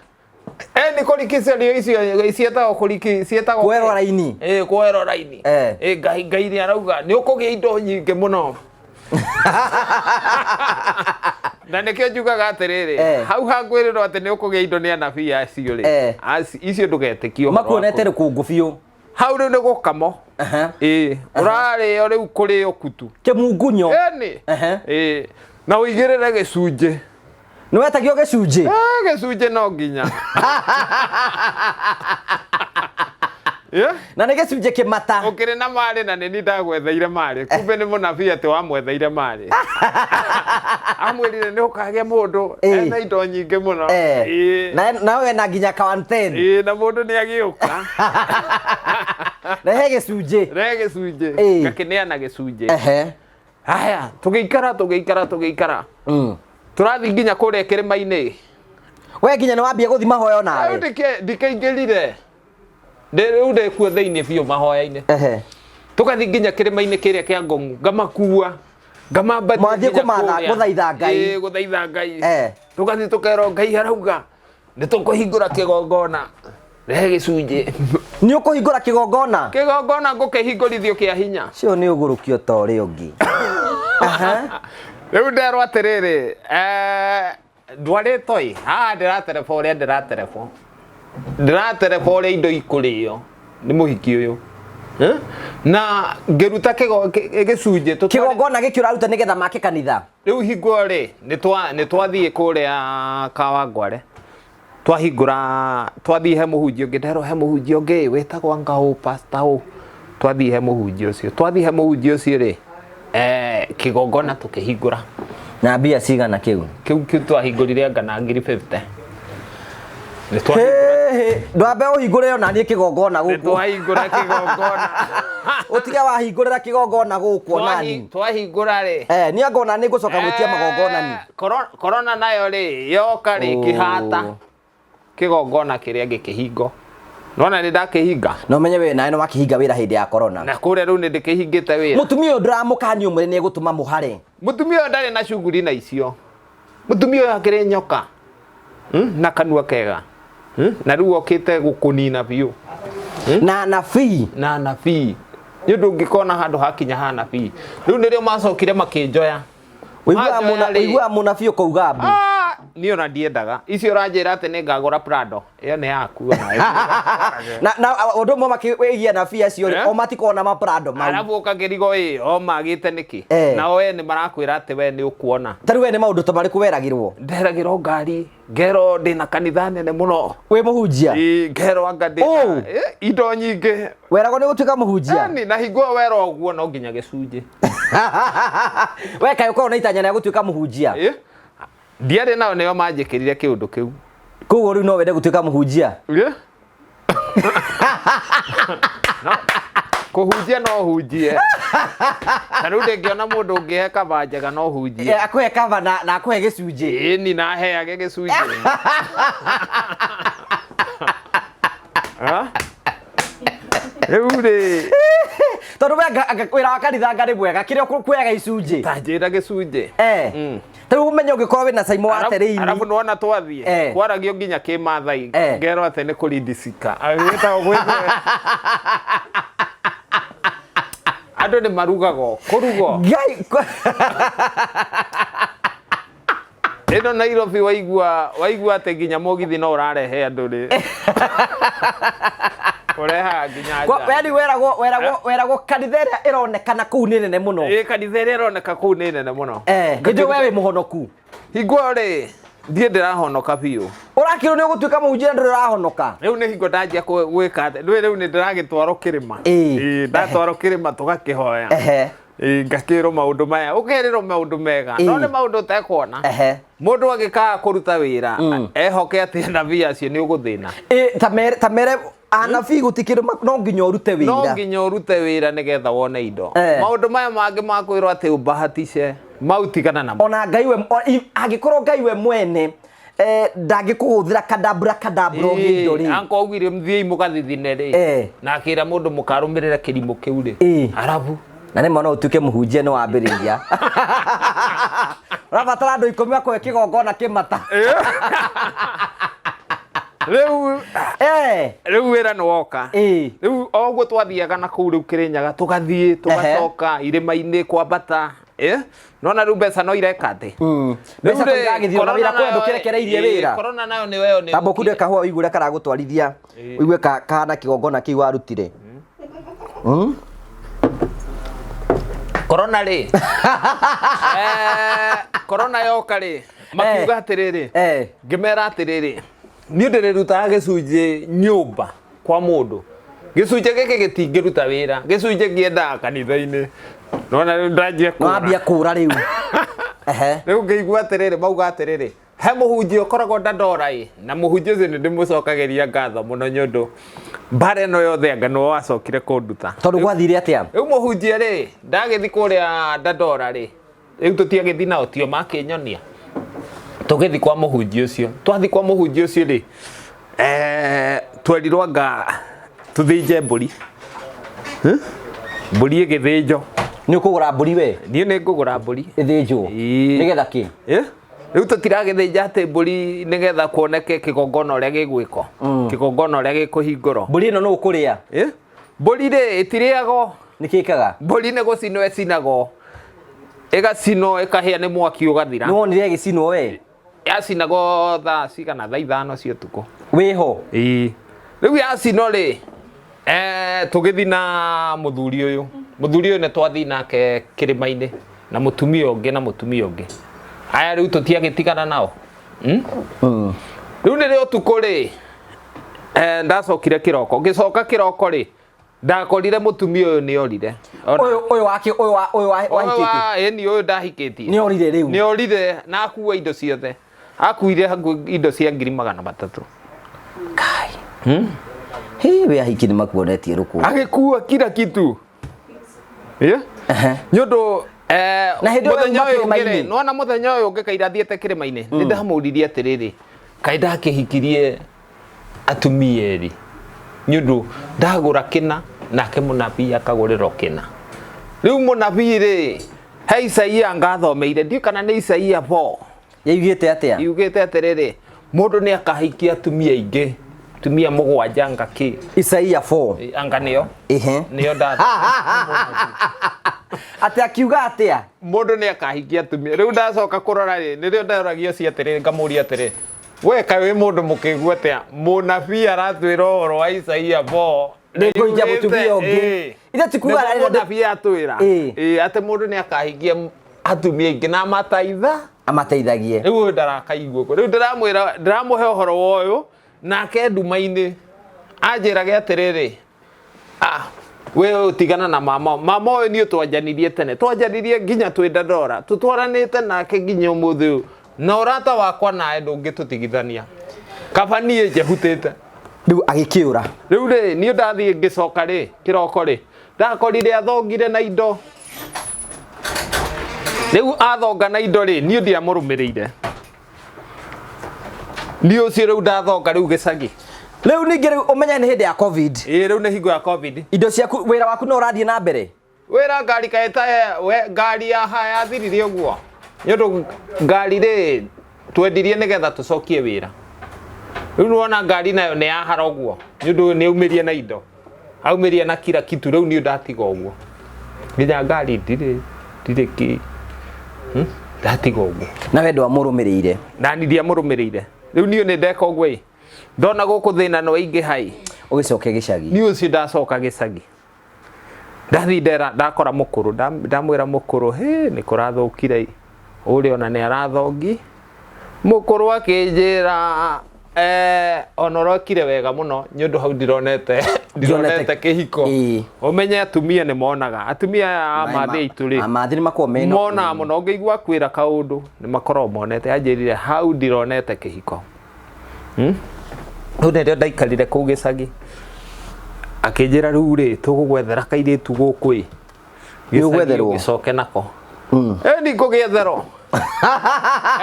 Nĩ kũrikicĩrio icio ciĩtagwo kũriki ciĩtagwo Kuoerwo raini. Ĩĩ kuoerwo raini. Ĩĩ Ngai Ngai nĩ arauga nĩ ũkũgĩa indo nyingĩ mũno. Na nĩkĩo njugaga atĩrĩrĩ hau hangwĩrĩrwo atĩ nĩ ũkũgĩa indo nĩ anabii acio rĩ icio ndũgetĩkie ũhoro Makuonete rũkũngũ biũ. Hau rĩu nĩ gũkamo. Ĩĩ ũrarĩo rĩu kũrĩo kutu. Kĩmungunyo. Ĩni. Ĩĩ na ũigĩrĩre gĩcunjĩ. Nĩ wetagio gĩcunjĩ? Gĩcunjĩ no nginya. Na nĩ gĩcunjĩ kĩmata. Ũkĩrĩ na marĩ na nĩ ndagwetheire marĩ. Kumbe nĩ mũnabii atĩ wamwetheire marĩ. Amwĩrire nĩ ũkagĩa mũndũ ena indo nyingĩ mũno. Na we na nginya quarantine. Ĩĩ na mũndũ nĩ agĩũka. Rehe gĩcunjĩ. Rehe gĩcunjĩ. Ngakĩneana gĩcunjĩ. Haya, tũgĩikara tũgĩikara tũgĩikara. Tũrathiĩ nginya kũrĩa kĩrĩma-inĩ. We nginya nĩ wambia gũthiĩ mahoya onawe? Rĩu ndikĩingĩrire. Rĩu ndĩkuo thĩinĩ biũ mahoya-inĩ. Tũgathiĩ nginya kĩrĩma-inĩ kĩrĩa kĩa Ngong'u, ngamakua, ngamambatia Mwathiĩ kũmatha gũthaitha Ngai. Ĩĩ gũthaitha Ngai. Tũgathiĩ tũkerwo Ngai arauga nĩ tũkũhingũra kĩgongona. Rehe gĩcunjĩ. Nĩ ũkũhingũra kĩgongona? Kĩgongona ngũkĩhingũrithio kĩa hinya. Cio nĩ ũgũrũkio ta ũrĩa ũngĩ. Rĩu nderwo atĩrĩrĩ ndwarĩtwo ĩ haha ndĩratereba ũrĩa ndĩratereba. Ndĩratereba ũrĩa indo ikũrĩo nĩ mũhiki ũyũ. Na ngĩruta gĩcunjĩ kĩgongona gĩkĩ ũraruta nĩgetha make kanitha. Rĩu hingo rĩ nĩ twathiĩ kũrĩa Kawangware. Twahingũra twathiĩ he mũhunjia ũngĩ nderwo he mũhunjia ũngĩ wĩtagwo anga ũ pastor ũ. Twathiĩ he mũhunjia ũcio. Twathiĩ he mũhunjia ũcio rĩ kĩgongona tũkĩhingũra. Na mbia cigana kĩu? Kĩu twahingũrire anga na ngiri 50. Ĩhĩ, ndwambe ũhingũre ona niĩ kĩgongona Nĩ gũkũ. Twahingũra kĩgongona. Ũtige wahingũrĩra kĩgongona gũkũ onani. Twahingũra rĩ. Eh, niĩ anga ona nĩ ngũcoka gwĩtia magongona ni. Corona nayo rĩ yoka rĩ kĩhata kĩgongona kĩrĩa ngĩkĩhingo. Nona nĩ ndakĩhinga. Na ũmenye we nawe nĩ wakĩhinga wĩra hĩndĩ ya corona. Na kũrĩa rĩu nĩ ndĩkĩhingĩte wĩra. Mũtumia ũyũ ndũramũkania ũmwĩre nĩ egũtũma mũhare. Mũtumia ũyũ ndarĩ na cuguri na icio. Mũtumia ũyũ akĩrĩ nyoka. Na kanua kega. Na rĩu okĩte gũkũnina biũ. Na anabii. Na anabii. Nĩ ũndũ ũngĩkona handũ hakinya ha anabii. Rĩu nĩrĩo macokire makĩnjoya. Ũiguaga Manjoya mũna rĩ. ũiguaga mũnabii ũkauga mbu. Ah, niĩ ona ndiendaga. Icio ũranjĩra atĩ nĩ ngagũra Prado. Ĩyo nĩ yaku ona. Na ũndũ ũmwe makĩwĩgiĩ anabii acio rĩ, Eh? o matikoragwo na maprado mau. Arabu ũkakĩrigwo ĩ o magĩte nĩkĩ? Eh. Nao we nĩ marakwĩra atĩ we nĩ ũkuona. Ta rĩu we nĩ maũndũ ta marĩkũ weragĩrwo? Nderagĩrwo ngari, ngerwo ndĩna kanitha nene mũno. Wĩ mũhunjia? Ĩ, ngerwo anga ndĩna Oh. indo nyingĩ. Weragwo nĩ gũtuĩka mũhunjia? Yani, na hingo ĩyo wera ũguo no nginya gĩcunjĩ. We kaĩ ũkoragwo na itanya rĩa gũtuĩka mũhunjia? Ĩ, ndiarĩ nao nĩo manjĩkĩrire kĩũndũ kĩu. Koguo rĩu no wende gũtuĩka mũhunjia? Ĩ? No, kũhunjia no hunjie. Ta rĩu ndĩngĩona mũndũ ũngĩhe kaba njega no hunjie. Eh, akũhe kaba na akũhe gĩcunjĩ. Ĩni na aheage gĩcunjĩ. Ah? Rĩu rĩ, Tondũ we anga wĩra wa kanitha anga nĩ mwega, kĩrĩa ũkũheaga icunjĩ. Ta njĩra gĩcunjĩ. Eh. Ta rĩu ũmenye ũngĩkorwo wĩna Saimo wa Tereini. Arabu nĩwona twathiĩ Eh. kwaragio nginya kĩmathai Eh. ngerwo atĩ nĩ kũrindicika. Agĩtagwo gwĩthwe. Andũ nĩ marugagwo kũrugwo. Ngai Ĩno Nairobi waigua atĩ nginya mũgithi no ũrarehe andũ rĩ. Ũrehaga nginya nja. Yani weragwo kanitha ĩrĩa ĩronekana kũu nĩ nene mũno. Ĩ kanitha ĩrĩa ĩroneka kũu nĩ nene mũno. Eh, hĩndĩ ĩyo we wĩ mũhonoku. Hingo ĩyo rĩ ndiĩ ndĩrahonoka biũ. Ũrakĩrwo nĩ ũgũtuĩka mũhunjia na ndũrĩ ũrahonoka. Rĩu nĩ hingo ndanjia gwĩka atĩ rĩu rĩu nĩ ndĩragĩtwarwo kĩrĩma. Ĩĩ. Ĩĩ, ndatwarwo kĩrĩma tũgakĩhoya. Ehe. Ĩĩ, ngakĩrwo maũndũ maya ũkerĩrwo maũndũ mega Ĩĩ. no nĩ maũndũ ũtekuona. Ehe. Mũndũ agĩkaga kũruta wĩra ehoke atĩ anabii acio nĩ ũgũthĩna. Ĩ ta mere anabii gũtikĩrĩ no nginya ũrute No wĩra. nginya ũrute wĩra nĩgetha wone indo. Eh. Maũndũ maya mangĩ ma kwĩrwo atĩ ũmbahatice mau tigana namo. Ona Ngai we angĩkorwo Ngai we mwene ndangĩkũhũthĩra kadabra kadabra ũgĩe indo rĩ. Anko augire mthiĩi mũgathithine rĩ. Eh. Na akĩra mũndũ mũkarũmĩrĩra kĩrimũ kĩu rĩ. Ĩĩ. Arabu. Na nĩ mwana ũtuĩke mũhunjia nĩ wambĩrĩria. Ũrabatara andũ 10 akũhe kĩgongona kĩmata. Rĩu Eh. rĩu wĩra nĩ woka. Ĩĩ. Rĩu o ũguo twathiaga na kũu rĩu Kĩrĩnyaga tũgathiĩ tũgacoka irĩma-inĩ kwambata. Eh? Nona rĩu mbeca no ireka atĩ. Mbeca to iragĩthiĩ ona wĩra kwĩ andũ kĩrekereirie wĩra. Corona nayo nĩ weyo nĩ Tamba ũkunde kahũa ũigue ũrĩa karagũtwarithia. Ũigue kahana kĩgongona kĩu warutire. Corona rĩ. Corona yoka rĩ. Makiuga atĩrĩrĩ. Eh. Ngĩmera atĩrĩrĩ. Niĩ ndĩrĩrutaga gĩcunjĩ nyũmba kwa mũndũ. Gĩcunjĩ gĩkĩ gĩtingĩruta wĩra. Gĩcunjĩ kĩendaga kanitha-inĩ. Nona rĩu ndanjia kũra. Wambia kũra rĩu. Ehe. Rĩu ngĩigua atĩrĩrĩ mauga atĩrĩrĩ he mũhunjia ũkoragwo Dandora ĩ na mũhunjia ũcio nĩ ndĩmũcokagĩria ngatho mũno nĩ ũndũ mbara ĩno yothe anga nĩwe wacokire kũnduta. Tondũ gwathire atĩa? Rĩu mũhunjia rĩ ndagĩthiĩ kũrĩa Dandora rĩ rĩu tũtiagĩthiĩ nao tio makĩnyonia tũgĩthiĩ kwa mũhunjia ũcio twathiĩ kwa mũhunjia ũcio rĩ twerirwo anga tũthĩnje mbũri. Mbũri ĩgĩthĩnjwo. Nĩ ũkũgũra mbũri we? Niĩ nĩ ngũgũra mbũri. Ĩthĩnjwo. Ĩĩ. Nĩgetha kĩ? Ĩ? Rĩu tũtiragĩthĩnja atĩ mbũri nĩgetha kuoneke kĩgongona ũrĩa gĩgwĩkwo. Kĩgongona ũrĩa gĩkũhingũrwo. Mbũri ĩno nũ ũkũrĩa? Ĩ? Mbũri rĩ ĩtirĩagwo. Nĩ kĩkaga? Mbũri nĩ gũcinwo ĩcinagwo. Ĩgacinwo ĩkahĩa nĩ mwaki ũgathira. Nĩ wonire ĩgĩcinwo we? Yacinagwo thaa cigana thaa 5 cia ũtukũ. Wĩho? Ĩĩ. Rĩu yacinwo rĩ tũgĩthiĩ na mũthuri ũyũ. Mũthuri ũyũ nĩ twathiĩ nake kĩrĩma-inĩ na mũtumia ũngĩ na mũtumia ũngĩ. Aya rĩu tũtiagĩtigana nao. Rĩu nĩrĩo ũtukũ rĩ ndacokire kĩroko. Ngĩcoka kĩroko rĩ ndakorire mũtumia ũyũ nĩ orire. Ũyũ ũyũ wake ũyũ wa ũyũ wa wahikĩtie. Ĩni ũyũ ndahikĩtie. Nĩ orire rĩu. Nĩ orire na akua indo ciothe. Akuire hakuhĩ indo cia 300,000. Kai. Hĩ, we ahiki nĩ makuonetie rũkũ. Agĩkua kila kitu. Yeah? Nĩ ũndũ Na hĩndĩ ĩyo mũthenya uma ũyũ ũngĩ rĩ, kĩrĩma-inĩ? nĩwona mũthenya ũyũ ũngĩ kaira thiĩte kĩrĩma-inĩ, nĩ ndamũririe atĩrĩrĩ, kaĩ ndakĩhikirie atumia erĩ, nĩ ũndũ ndagũra kĩna nake mũnabii akagũrĩrwo kĩna. Rĩu mũnabii rĩ, he Isaia ngathomeire, ndiũĩ kana nĩ Isaia 4. Yaugĩte atĩa? Yugĩte atĩrĩrĩ, mũndũ nĩ akahikia atumia aingĩ, atumia mũgwanja anga kĩ. Isaia 4. Anga nĩyo. Ehe. Nĩyo ndatho. Atĩ akiuga atĩa? Mũndũ nĩ akahikia atumia. Rĩu ndacoka kũrora rĩ, nĩrĩo ndoragia ũcio atĩrĩrĩ, ngamũria atĩrĩ, we kaĩ wĩ mũndũ mũkĩgu atĩa? Mũnabii aratwĩra ũhoro wa Isaia 4. Nĩngũhikia mũtumia ũngĩ. Ithe ti kuga Nĩguo mũnabii atwĩra. Ĩĩ, atĩ mũndũ nĩ akahikia atumia aingĩ na amataitha. Amateithagie. Rĩu ũyũ ndarakaigua ũguo. Rĩu ndĩramwĩra, ndĩramũhe ũhoro wa ũyũ, nake nduma-inĩ anjĩrage atĩrĩrĩ, ah, we ũtigana na mama. Mama ũyũ niĩ twanjanirie tene, twanjanirie nginya twĩ Dandora, tũtwaranĩte nake nginya ũmũthĩ ũyũ, na ũrata wakwa nawe ndũngĩtũtigithania. Kaba niĩ njehutĩte. Rĩu agĩkĩũra. Rĩu rĩ, niĩ ndathiĩ ngĩcoka rĩ, kĩroko rĩ, ndakorire athongire na indo. Rĩu athonga na indo rĩ, niĩ ndiamũrũmĩrĩire. Niĩ ũcio rĩu ndathonga rĩu gĩcagi. Rĩu ningĩ rĩu ũmenye nĩ hĩndĩ ya COVID. Ĩĩ rĩu nĩ hingo ya COVID. Indo ciaku, wĩra waku no ũrathiĩ na mbere? Wĩra ngari kaĩ ta we ngari ya ha yathirire ũguo. Nĩ ũndũ ngari rĩ twendirie nĩgetha tũcokie wĩra. Rĩu nĩwona ngari nayo nĩ yahara ũguo. Nĩ ũndũ nĩ aumĩrie na indo. Aumĩrie na kila kitu rĩu niĩ ndatiga ũguo. Nginya ngari ndirĩ, ndirĩ kĩ. Ndatiga ũguo. Na we ndwamũrũmĩrĩire? Na niĩ ndiamũrũmĩrĩire. Rĩu niĩ nĩ ndeka ũguo ĩ. Ndona gũkũ thĩna nĩ waingĩha ĩ. Ũgĩcoke gĩcagi? Niĩ ũcio ndacoka gĩcagi. Ndathiĩ ndera ndakora mũkũrũ, ndamwĩra mũkũrũ, hĩ nĩ kũrathũkire ĩ. Ũrĩa ona nĩ arathongi. Mũkũrũ akĩnjĩra, ona ũrekire wega mũno nĩ ũndũ hau ndironete kĩhiko. Ũmenye atumia nĩ monaga. Atumia aya a mathĩ aitũ rĩ, Amathĩ nĩ makoragwo mena monaga mũno. Ũngĩigua kwĩra kaũndũ nĩ makoragwo monete. Anjĩrire hau ndironete kĩhiko. Rĩu nĩrĩo ndaikarire kũu gĩcagi. Akĩnjĩra rĩu rĩ, tũgũgwethera kairĩtu gũkũ ĩ. Nĩ ũgwetherwo? Gĩcoke nako. Ĩ ni ngũgĩetherwo.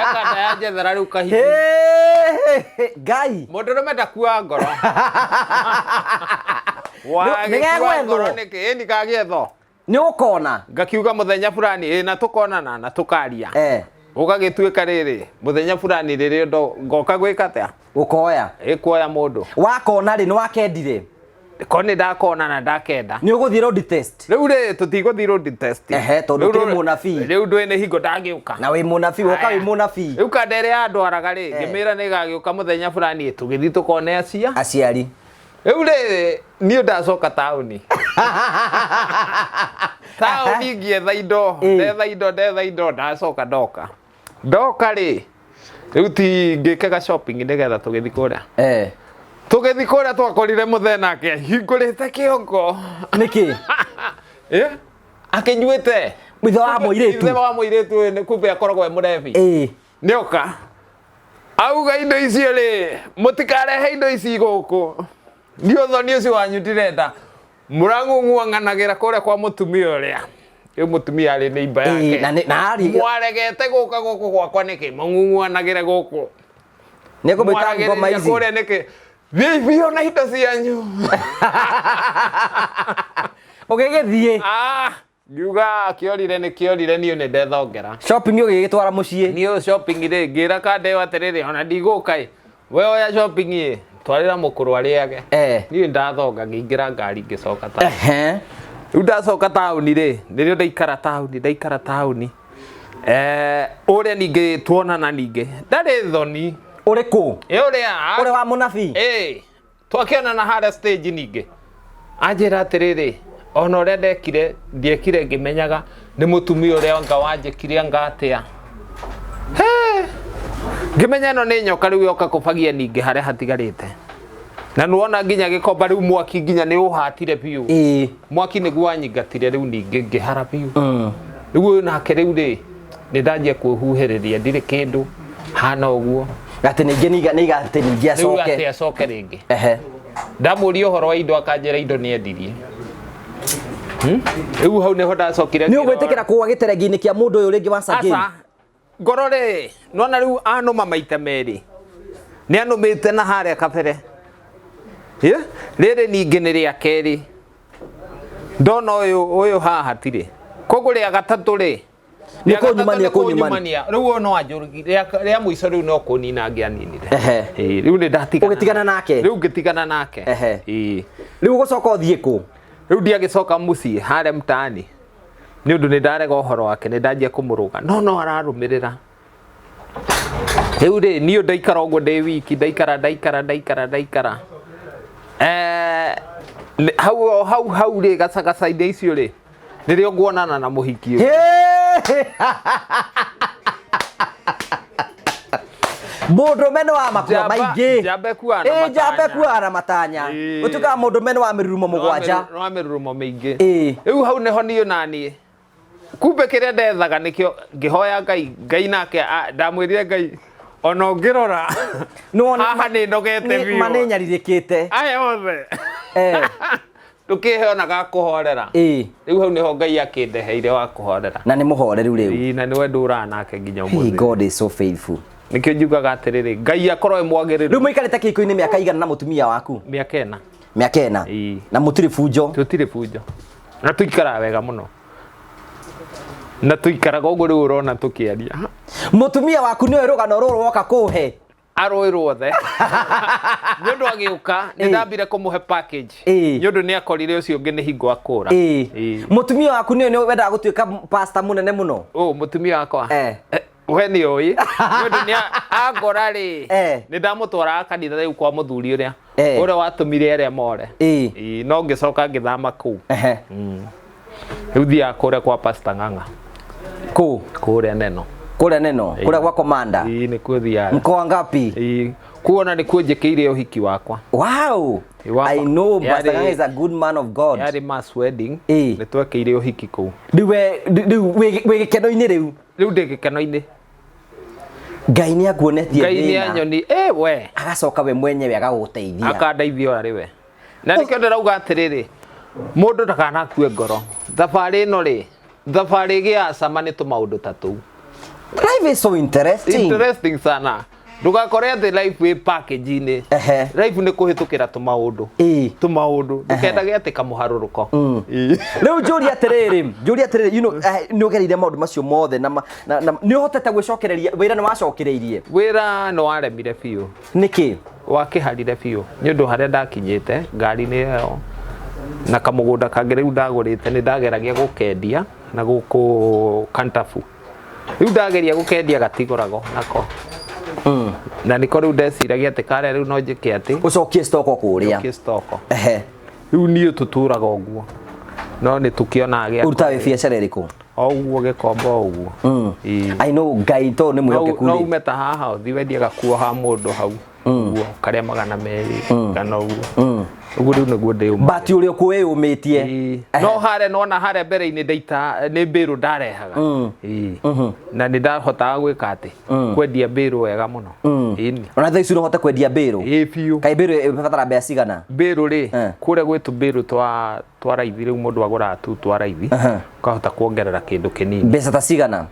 Eka ndayanjethera rĩu kahiki. Ngai. Mũndũrũme ndakua ngoro. Wagĩkua Nĩgegwethwo? ngoro nĩkĩ? Ĩ ndigagĩethwo. Nĩ ũkona? Ngakiuga mũthenya fulani, ĩ na tũkonana na tũkaria. Ũgagĩtuĩka rĩrĩ, mũthenya fulani rĩrĩ ndo ngoka gwĩka atĩa? Gũkoya. Ĩ kuoya mũndũ. Wakona rĩ, nĩ wakendire? Ko nĩ ndakona na ndakenda. Nĩ ũgũthiĩ road test? Rĩu rĩ, tũtigũthiĩ road test. Ehe, tondũ Rĩu ũkĩrĩ ndũ- mũnabii. Rĩu ndũĩ nĩ hingo ndangĩũka. Na wĩ mũnabii, woka wĩ Aya. mũnabii. Rĩu kanda ĩrĩa yandwaraga rĩ, ngĩmĩra nĩ ĩgagĩũka mũthenya fulani, tũgĩthiĩ tũkone acia. Aciari. Rĩu rĩ, niĩ ndacoka taũni. Taũni ngĩetha indo, ndetha indo, ndetha indo, ndacoka ndoka. Ndoka rĩ, rĩu ti ngĩkaga shopping nĩgetha tũgĩthiĩ kũrĩa. Tũgĩthiĩ kũrĩa twakorire mũthee nake ahingũrĩte kĩongo. Nĩkĩ? Akĩnyuĩte. Ithe wa mũirĩtu. Ithe wa mũirĩtu ũyũ nĩ kumbe akoragwo e mũrebi. Nĩoka. Auga indo icio rĩ, mũtikarehe indo ici gũkũ. Niĩ ũthoni ũcio wanyu ndirenda. Mũrang'ung'uanganagĩra kũrĩa kwa mũtumia ũrĩa. Rĩu mũtumia arĩ nĩ imba yake. Na nĩ- na arĩ- Mwaregete gũka gũkũ gwakwa nĩkĩ? Mũng'ung'uanagĩre gũkũ. Nĩ ekũmĩta ngoma Mwaragĩrĩria ici. kũrĩa nĩkĩ? Thiĩi biũ na indo cianyu. Ũgĩgĩthiĩ. Ngiuga kĩorire nĩ kĩorire, niĩ nĩ ndethongera. Shopping ũgĩgĩtwara mũciĩ. Niĩ shopping rĩ, ngĩra kanda ĩyo atĩrĩrĩ, ona ndigũka ĩ. We oya shopping ĩ, twarĩra mũkũrũ arĩage. Niĩ ndathonga ngĩingĩra ngari ngĩcoka taũni. Rĩu ndacoka taũni rĩ, nĩrĩo ndaikara taũni, ndaikara taũni. Ũrĩa ningĩ tuonana ningĩ, ndarĩ thoni. Ũrĩkũ? Ĩ ũrĩa. Ũrĩa wa mũnabii? Ĩ. Twakĩonana harĩa stage ningĩ. Anjĩra atĩrĩrĩ, ona ũrĩa ndekire, ndiekire ngĩmenyaga nĩ mũtumia ũrĩa anga wanjĩkire anga atĩa. He! Ngĩmenya ĩno nĩ nyoka rĩu yoka kũbagia ningĩ harĩa hatigarĩte. Na nĩwona nginya gĩkomba rĩu mwaki nginya nĩ ũhatire biũ. Mwaki nĩguo wanyingatire rĩu ningĩ ngĩhara biũ. Rĩu ũyũ nake rĩu rĩ, nĩ ndanjia kwĩhuhĩrĩria ndirĩ kĩndũ hana ũguo. Atĩ ningĩ nĩ iga atĩ ningĩ Rĩu acoke. atĩ acoke rĩngĩ. Ndamũria ũhoro wa indo akanjĩra indo nĩ endirie. Rĩu hau nĩho ndacokire. Nĩ ũgwĩtĩkĩra kũgwa gĩteregi-inĩ kĩa mũndũ ũyũ rĩngĩ once again? Aca. Ngoro rĩ, nona rĩu anũma maita merĩ. Nĩ anũmĩte na harĩa kabere. Ĩ? Rĩrĩ ningĩ nĩ rĩa kerĩ. Ndona ũyũ ũyũ haha hatirĩ. Koguo rĩa gatatũ rĩ, Nĩ rĩa gatatũ kũnyumania nĩ kũnyumania. kũnyumania. Rĩu ũyũ no anjũragire. Rĩa mũico rĩu no kũnina angĩaninire. Ehe. Ĩ, rĩu nĩ ndatigana. Ũgĩtigana nake? Rĩu ngĩtigana nake. Ehe. Ĩ. Rĩu ũgũcoka ũthiĩ kũ? Rĩu ndiagĩcoka mũciĩ harĩa mtaani nĩ ũndũ nĩ ndarega ũhoro wake, nĩ ndanjia kũmũrũga no no ararũmĩrĩra. Rĩu rĩ, niĩ ndaikara ũguo ndĩ wiki, ndaikara ndaikara ndaikara ndaikara, hau o hau hau rĩ, gacagaca-inĩ icio rĩ, nĩrĩo nguonana na mũhiki ũyũ. Mũndũrũme nĩ wa makua maingĩ. Njamba ĩkuaga na Ĩ, njamba matanya. ĩkuaga na matanya. Ĩ. Ũtuĩkaga mũndũrũme nĩ wa mĩrurumo mũgwanja. Nĩ wa mĩrurumo mĩingĩ. Ĩ. Rĩu hau nĩho niĩ na niĩ kumbe kĩrĩa ndethaga nĩkĩo ngĩhoya Ngai. Ngai nake ndamwĩrire Ngai ona ũngĩrora Nĩwona haha nĩ nogete biũ. Ma nĩ nyarirĩkĩte. Aya othe ndũkĩhe ona ga kũhorera. Ĩ. Rĩu hau nĩho Ngai akĩndeheire wa kũhorera. Na nĩ mũhoreru rĩu. Ĩ, na nĩwe ndũraga nake nginya Hey, ũmũthĩ. God is so faithful. Nĩkĩo njugaga atĩrĩrĩ, Ngai akorwo e mwagĩrĩru. Rĩu mũikarĩte kĩhiko-inĩ mĩaka igana na mũtumia waku? Mĩaka 4. Mĩaka 4. Ĩ. Na mũtirĩ bunjo? Tũtirĩ bunjo. Na tũikaraga wega mũno. Na tũikaraga ũguo rĩu ũrona tũkĩaria. Mũtumia waku nĩoĩ rũgano rũrũ woka kũhe? Arũĩ ruothe. Nĩ ũndũ agĩũka, nĩ Ĩ. ndambire kũmũhe package. Ĩ. Nĩ ũndũ nĩ akorire ũcio ũngĩ nĩ hingo akũra. Ĩ. Ĩ. Mũtumia waku nĩoĩ nĩ wendaga gũtuĩka pastor mũnene mũno? Ũ, mũtumia wakwa? Eh. We nĩ oĩ. Nĩ ũndũ nĩ angora rĩ, Eh. nĩ ndamũtwaraga kanitha rĩu kwa mũthuri ũrĩa. Eh. Ũrĩa watũmire arĩa more. Ĩ. Ĩ, no ngĩcoka ngĩthama kũu. Ehe. Rĩu thiaga kũrĩa kwa Pastor Ng'ang'a. Kũ? Kũrĩa Neno. Kũrĩa Neno, kũrĩa gwa Commander. Ĩ, nĩkuo thiaga. Mkoa ngapi? Ĩ, kuo ona nĩkuo njĩkĩire ũhiki wakwa. Wow. Wa- I know Pastor Yarĩ- Ng'ang'a is a good man of God. Yarĩ mass wedding. Ĩ. Nĩ twekĩire ũhiki kũu. Rĩu we rĩu wĩ gĩkeno-inĩ rĩu. Rĩu ndĩ gĩkeno-inĩ. Ngai nĩ akuonetie Ngai nĩ thĩna. anyoni. Ĩ we. Agacoka we mwenyewe agagũteithia. Akandeithia o arĩ we. Na nĩkĩo ndĩrauga atĩrĩrĩ, mũndũ ndakanakue ngoro. Thabarĩ ĩno rĩ, thabarĩ ĩgĩaga cama nĩ tũmaũndũ ta tũu. Life is so interesting. Interesting sana. Ndũgakore atĩ life ĩ package-inĩ. Ehe. Life nĩ kũhĩtũkĩra tũmaũndũ. Ĩ. Tũmaũndũ. Ndũkendage atĩ kamũharũrũko. Ĩ. Rĩu njũria atĩrĩrĩ, njũria atĩrĩrĩ, you know, nĩ ũgereire maũndũ macio mothe na nĩ ũhotete gwĩcokereria, wĩra nĩ wacokereirie? Wĩra nĩ waremire biũ. Nĩkĩ? Wakĩharire biũ. Nĩ ũndũ harĩa ndakinyĩte, ngari-inĩ ĩyo na kamũgũnda kangĩ rĩu ndagũrĩte nĩ ndageragia gũkendia na gũkũ Kantafu. Rĩu ndageria gũkendia gatigũragwo nako. Na nĩko rĩu ndeciragia atĩ karĩa rĩu no njĩke atĩ ũcokie stock kũrĩa. Ũcokie stock. Ehe. Rĩu niĩ tũtũraga ũguo. No nĩ tũkĩonaga gĩa Ũrutaga wĩ biacara ĩrĩkũ? O ũguo gĩkomba o ũguo. Ĩĩ. I know Ngai tondũ nĩ mwĩhokeku No rĩ. ume ta haha ũthiĩ wendie gakuo ha mũndũ hau. Ũguo karĩa 200 kana ũguo. Ũguo rĩu nĩguo ndĩũmĩtie. But ũrĩa ũkwĩyũmĩtie. Ĩĩ. No harĩa nona harĩa mbere-inĩ ndaita nĩ mbĩrũ ndarehaga. Ĩĩ. Na nĩ ndahotaga gwĩka atĩ kwendia mbĩrũ wega mũno. Ĩni. Ona thaa ici no ũhote kwendia mbĩrũ? Ĩĩ biũ. Kaĩ mbĩrũ ĩbatara mbeca cigana? Mbĩrũ rĩ, Eh. kũrĩa gwĩ tũmbĩrũ twa raithi rĩu mũndũ agũraga tu twa raithi. Ũkahota kuongerera kĩndũ kĩnini. Mbeca ta cigana?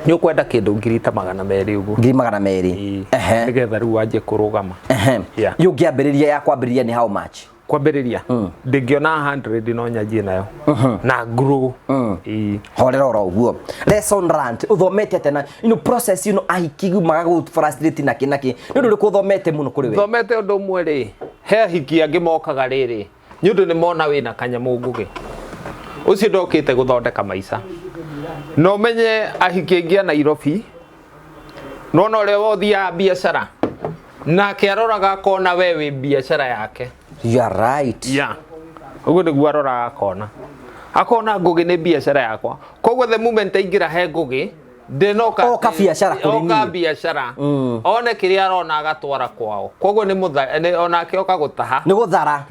Nĩ ũkwenda kĩndũ ngiri ta 200 ũguo. Ngiri 200. Ĩĩ. Ehe. Nĩgetha rĩu wanjie kũrũgama. Ehe. Yeah. Yũ ũngĩambĩrĩria ya kwambĩrĩria nĩ how much? Kwambĩrĩria ndingĩona 100 no nyanjie nayo na grow. Ĩĩ. Horera oro ũguo. Lesson learned. Ũthomete atĩa na you know process you know ahiki magaga frustrate na kĩ na kĩ. Nĩ ũndũ ũrĩkũ ũthomete mũno kũrĩ we? Thomete ũndũ ũmwe rĩ, he ahiki angĩ mokaga rĩrĩ, nĩ ũndũ nĩ mona wĩna kanyamũ ngũgĩ. Ũcio ndokĩte gũthondeka maica. Na ũmenye ahiki aingĩ a Nairobi, nona ũrĩa wothiaga biacara, nake aroraga akona we wĩ biacara yake. You are right. Yeah. Ũguo nĩguo aroraga akona. Akona Ngũgĩ nĩ biacara yakwa. Koguo the moment aingĩra he Ngũgĩ, ndĩnoka Oka biacara kũrĩ oka niĩ. biacara. One kĩrĩa arona agatwara kwao. Koguo nĩ onake oka gũtaha. Nĩ gũthara.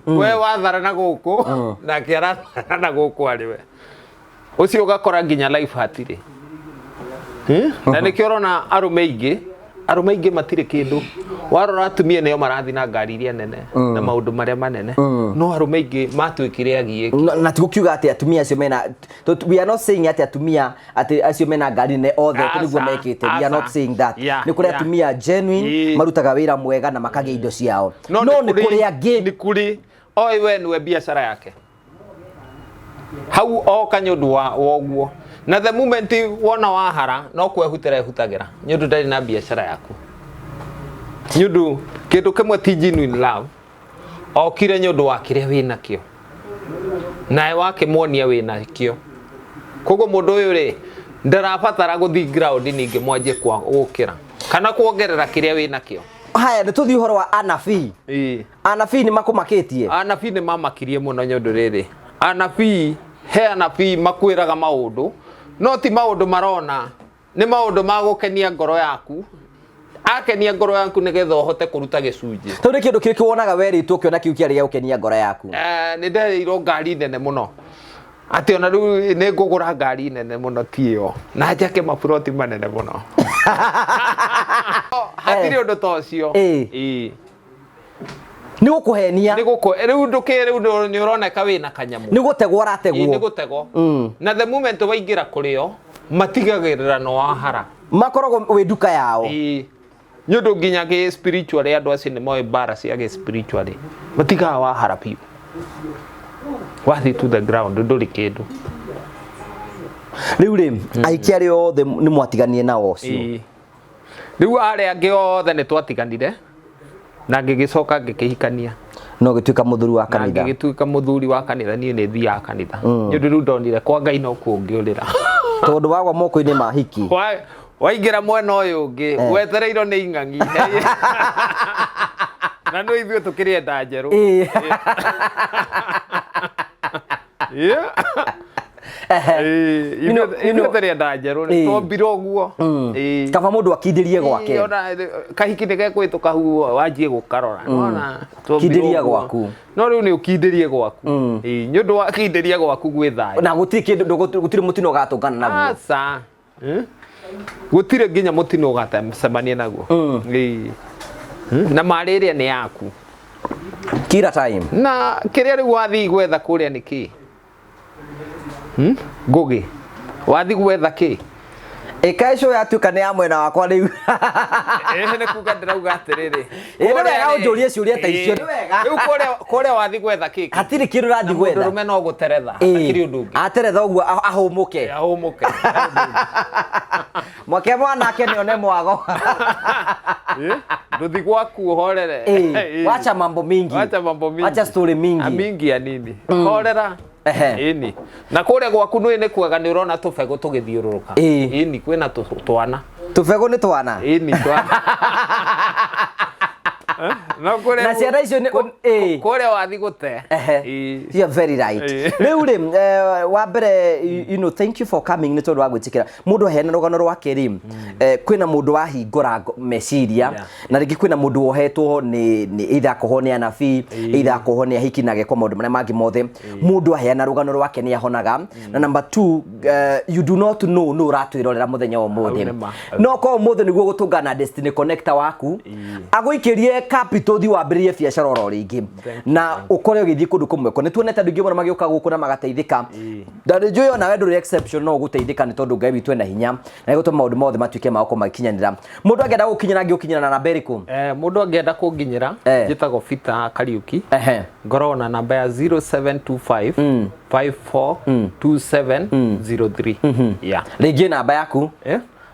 We wathara na gũkũ, nake arathara na gũkũ arĩ we. Ũcio ũgakora nginya life hatirĩ. Na nĩkĩo ũrona arũme aingĩ Arũme aingĩ matirĩ kĩndũ. Warora atumia nĩo marathiĩ na ngari iria nene na maũndũ marĩa manene, no arũme aingĩ matuĩkire agiĩki. Na ti gũkiuga atĩ atumia acio mena we are not saying atĩ atumia atĩ acio mena ngari nene othe atĩ nĩguo Aca, mekĩte. We are not aca. saying that. Nĩ kũrĩ atumia genuine marutaga wĩra mwega na makagĩa indo ciao, no nĩ kũrĩ angĩ. Nĩ kũrĩ oĩ we nĩwe biacara yake hau oka nĩ ũndũ wa ũguo, na the moment wona wahara no kwehutĩra ehutagĩra nĩ ũndũ ndarĩ na biacara yaku, nĩ ũndũ kĩndũ kĩmwe ti genuine love. Okire nĩ ũndũ wa kĩrĩa wĩnakĩo, nawe wakĩmuonia wĩnakĩo, koguo mũndũ ũyũ rĩ ndarabatara gũthiĩ ground ningĩ mwanjie kwa gũkĩra kana kuongerera kĩrĩa wĩnakĩo. Haya, nĩ tũthiĩ ũhoro wa anabii. Anabii nĩ makũmakĩtie? Anabii nĩ mamakirie mũno, nĩ ũndũ rĩrĩ, anabii, he anabii makwĩraga maũndũ no ti maũndũ marona, nĩ maũndũ ma gũkenia ngoro yaku, akenia ngoro yaku nĩgetha ũhote kũruta gĩcunjĩ. Tondũ nĩ kĩndũ kĩrĩkũ wonaga werĩtwo ũkĩona kĩu kĩarĩ gĩa gũkenia ngoro yaku? Nĩ nderĩirwo ngari nene mũno, atĩ ona rĩu nĩ ngũgũra ngari nene mũno ti ĩyo, na njake maburoti manene mũno. Hatirĩ ũndũ ta ũcio. Ĩĩ. Nĩ gũkũhenia. Nĩ gũkũ rĩu ndũkĩ rĩu nĩ ũroneka wĩna kanyamũ. Nĩ gũtegwo. Ĩĩ, ũrategwo. Nĩ gũtegwo. Na the moment waingĩra kũrĩ o matigagĩrĩra no wahara. Makoragwo wĩ nduka yao. Ĩĩ, nĩ ũndũ nginya gĩ spiritually andũ acio nĩ moĩ mbara cia gĩ spiritually, matigaga wahara biũ, wathiĩ to the ground ndũrĩ kĩndũ. Rĩu rĩ, ahiki arĩa othe nĩ mwatiganie nao ũcio? Ĩĩ. Rĩu arĩa angĩ othe nĩ twatiganire na ngĩgĩcoka ngĩkĩhikania. No gĩtuĩka mũthuri wa na kanitha. Ngĩgĩtuĩka mũthuri wa kanitha. Niĩ nĩ thiaga kanitha nĩ ũndũ rĩu ndonire kwa Ngai no kuo ũngĩũrĩra. Tondũ wagwa moko-inĩ ma hiki. Waingĩra mwena ũyũ ũngĩ wetereirwo nĩ ing'ang'i, na no ithuĩ tũkĩrĩ enda njerũ. You Ithuĩ tũrĩ enda njerũ, nĩ twombirwo ũguo. Kaba mũndũ akindĩrie gwake. Ona kahiki nĩ gekwĩtũka huo wanjie gũkarora. Nĩwona, twombirwo Kindĩria ũguo. gwaku. No rĩu nĩ ũkindĩrie gwaku. Nĩ ũndũ wa kindĩria gwaku gwĩ thayũ. Na gũtirĩ kĩndũ, gũtirĩ mũtino ũgatũngana naguo. Aca. Gũtirĩ nginya mũtino ũgacemania naguo. Ĩĩ. Na marĩ ĩrĩa nĩ yaku. Kila time. Na kĩrĩa rĩu wathiĩ gwetha kũrĩa nĩ kĩ? Ngũgĩ wathiĩ gwetha kĩ? Ĩka icio yatuĩka nĩ ya mwena wakwa rĩu. Ĩĩ, nĩ kuga ndĩrauga atĩrĩrĩ. Ĩĩ, nĩ Kũrĩa wega rĩ- ũnjũrie ciũria ta icio, nĩ wega. Rĩu kũrĩa wathiĩ gwetha kĩ? Hatirĩ kĩndũ ũrathiĩ gwetha. Mũndũrũme no gũteretha, hatakĩrĩ ũndũ ũngĩ. Ateretha ũguo ahũmũke. Ahũmũke. Mwake mwanake nĩ one mwago. Ndũthi gwaku ũhorere. Wacha mambo mingi. Wacha mambo mingi. Wacha story mingi. A mingi ya nini? Horera. Ĩni. Na kũrĩa gwaku nĩ kwega, nĩ ũrona tũbegũ tũgĩthiũrũrũka. Ĩni, kwĩna twana. Tũbegũ nĩ twana. Ĩni, twana. Eh? No kũrĩa Na ciana icio kũrĩa wathi gũte. You're very right. Rĩu rĩ, wa mbere, thank you for coming, nĩ tondũ wa gwĩtĩkĩra mũndũ aheana rũgano rwake rĩ, kwĩna mũndũ wahingũra meciria, na rĩngĩ kwĩna mũndũ wohetwo nĩ either akohwo nĩ anabii, either akohwo nĩ ahiki na agekwo maũndũ marĩa mangĩ mothe. Mũndũ aheana rũgano rwake nĩ ahonaga. Na number two, you do not know nũ ũratwĩrorera mũthenya wa ũmũthĩ. Hau nĩ ma. No korwo ũmũthĩ nĩguo gũtũngana na Destiny Connector waku, agũikĩrie capital, thiĩ wambĩrĩrie biacara oro rĩngĩ na ũkore ũgĩthiĩ kũndũ kũmwe. Nĩ tuonete andũ aingĩ mũno magĩũka gũkũ na magateithĩka, na nĩ njũĩ onawe ndũrĩ exception, no ũgũteithĩka, nĩ tondũ Ngai witũ ena hinya na gũtũma maũndũ mothe matuĩke ma gũkorwo magĩkinyanĩra. Mũndũ angĩenda gũkinyĩra, angĩgũkinyĩra na namba ĩrĩkũ? Mũndũ angĩenda kũnginyĩra, njĩtagwo Peter Kariuki. Ngoragwo na namba ya 0725 542703. Yeah. Rĩngĩ namba yaku.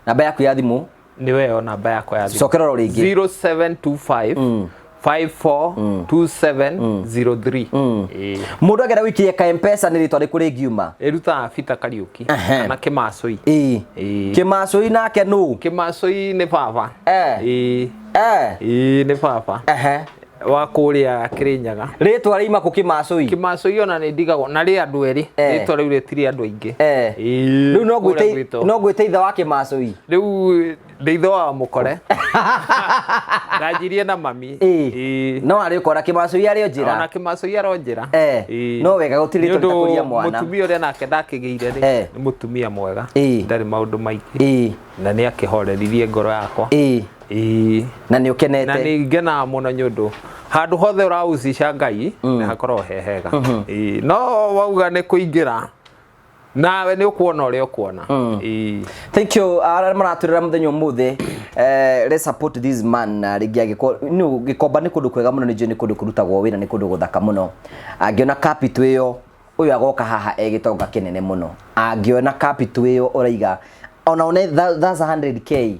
Namba yaku ya thimũ. Nĩ weyo namba yakwa ya thimũ. Cokera oro rĩngĩ. 0725 542703. Ĩĩ. Mũndũ angĩenda gũikiria ka Mpesa, nĩ rĩtwa rĩkũ rĩngiuma? Ĩrutaga Peter Kariuki kana Kĩmacũi. Ĩĩ. Kĩmacũi nake nũ? Kĩmacũi nĩ baba. Ĩĩ. Ĩĩ, nĩ baba wa kũrĩa Kĩrĩnyaga. Rĩtwa rĩima kũ, Kĩmacũi? Kĩmacũi ona nĩ ndigagwo na rĩ andũ erĩ. Rĩtwa rĩu rĩtirĩ andũ aingĩ. Ĩĩ, Rĩu no kũrĩa ngwĩte gwitũ. No ngwĩte ithe wa Kĩmacũi? Rĩu ndĩ ithe wa mũkore, ndanjirie na mami. Ĩĩ. No arĩ ũkora Kĩmacũi arĩ o njĩra. Ona Kĩmacũi aro njĩra. Ĩĩ. No wega gũtirĩ Nĩ rĩtwa ũndũ rĩtakũria mwana. Mũtumia ũrĩa nake ndakĩgĩire rĩ, nĩ mũtumia mwega, ndarĩ maũndũ maingĩ, na nĩ akĩhoreririe ngoro yakwa. Ĩĩ. Na nĩ Na ũkenete. Nĩ ngenaga mũno nĩ ũndũ handũ hothe ũrahucisha Ngai nĩ hakoragwo he hega. Ĩĩ, no wauga nĩ kũingĩra nawe nĩ ũkuona ũrĩa ũkuona. Ĩĩ. Thank you. Arĩa maratwĩrora mũthenya ũmũthĩ, let's support this man. Na rĩngĩ angĩkorwo no Gĩkomba nĩ kũndũ kwega mũno, nĩ njũĩ nĩ kũndũ kũrutagwo wĩra, nĩ kũndũ gũthaka mũno. Angĩona capital ĩyo, ũyũ agoka haha e gĩtonga kĩnene mũno. Angĩona capital ĩyo ũraiga ona one that's 100K,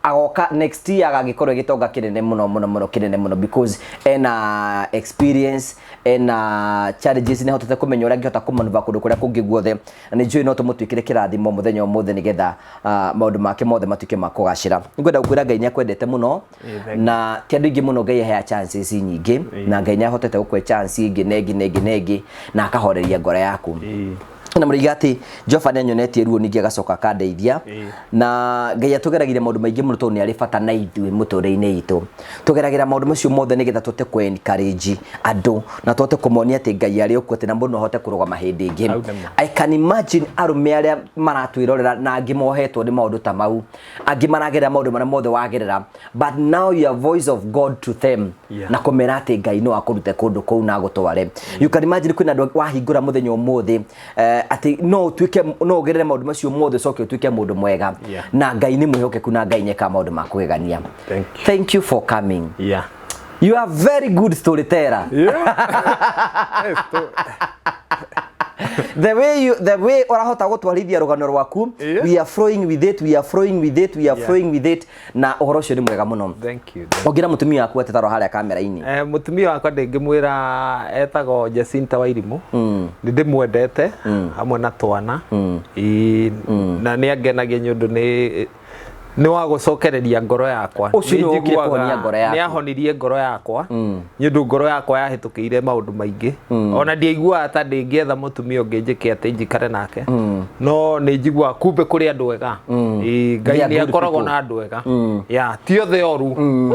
agoka next year agagĩkorwo gĩtonga kĩnene mũno mũno mũno, kĩnene mũno, because ena experience, ena challenges, nĩ ahotete kũmenya ũrĩa angĩhota kũmanuva kũndũ kũrĩa kũngĩ guothe. Na nĩ njũĩ no tũmũtuĩkĩre kĩrathimo mũthenya ũmũthĩ nĩgetha maũndũ make mothe matuĩke ma kũgacĩra. Nĩngwenda gũkwĩra Ngai nĩ akwendete mũno. Thank you. Na ti andũ aingĩ mũno Ngai ahea chances nyingĩ, na Ngai nĩ ahotete gũkũhe chance ĩngĩ na ĩngĩ na ĩngĩ na ĩngĩ na akahoreria ngoro yaku. Na mũrĩiga atĩ Jehova nĩ anyonetie ruo, ningĩ agacoka akandeithia. Na Ngai atũgeragĩria maũndũ maingĩ mũno tondũ nĩ arĩ bata na ithuĩ mũtũrĩre-inĩ itũ. Tũgeragĩra maũndũ macio mothe nĩgetha tũhote kũ encourage andũ na tũhote kũmonia atĩ Ngai arĩ okuo, atĩ na mũndũ no ahote kũrũgama hĩndĩ ĩngĩ. Hau nĩmo. I can imagine arũme arĩa maratwĩrorera na angĩ mohetwo nĩ maũndũ ta mau, angĩ maragerera maũndũ marĩa mothe wagerera, but now you are voice of God to them na kũmera atĩ Ngai no akũrute kũndũ kũu na agũtware. You can imagine kwĩna andũ wahingũra mũthenya ũmũthĩ, atĩ no ũtuĩke, no ũgerere maũndũ macio mothe ũcoke ũtuĩke mũndũ mwega. Na Ngai nĩ mwĩhokeku na Ngai nĩekaga maũndũ ma kũgegania. Thank you. Thank you for coming. You are very good storyteller. Yes, The way ũrahota gũtwarithia rũgano rwaku, we are flowing with it, we are flowing with it, we are flowing with it, na ũhoro ũcio nĩ mwega mũno. Thank you. Ũngĩra mũtumia waku atĩ tarora harĩa kamera-inĩ. Mũtumia wakwa ndĩngĩmwĩra etagwo Jacinta Wairimu. Nĩ ndĩmwendete hamwe na twana. Ĩĩ, na nĩ angenagia nĩ ũndũ nĩ wa gũcokereria ngoro yakwa. Ũcio Nĩ nĩwe ũkire njiguaga kũhonia ngoro yaku. Nĩ ahonirie ngoro yakwa nĩ ũndũ ngoro yakwa yahĩtũkĩire maũndũ maingĩ, ona ndiaiguaga ta ndĩngĩetha mũtumia ũngĩ njĩke atĩ njikare nake, no nĩ njiguaga kumbe kũrĩ andũ ega. Ĩĩ, Ngai They are nĩ good akoragwo people. na andũ ega, yeah, ti othe oru,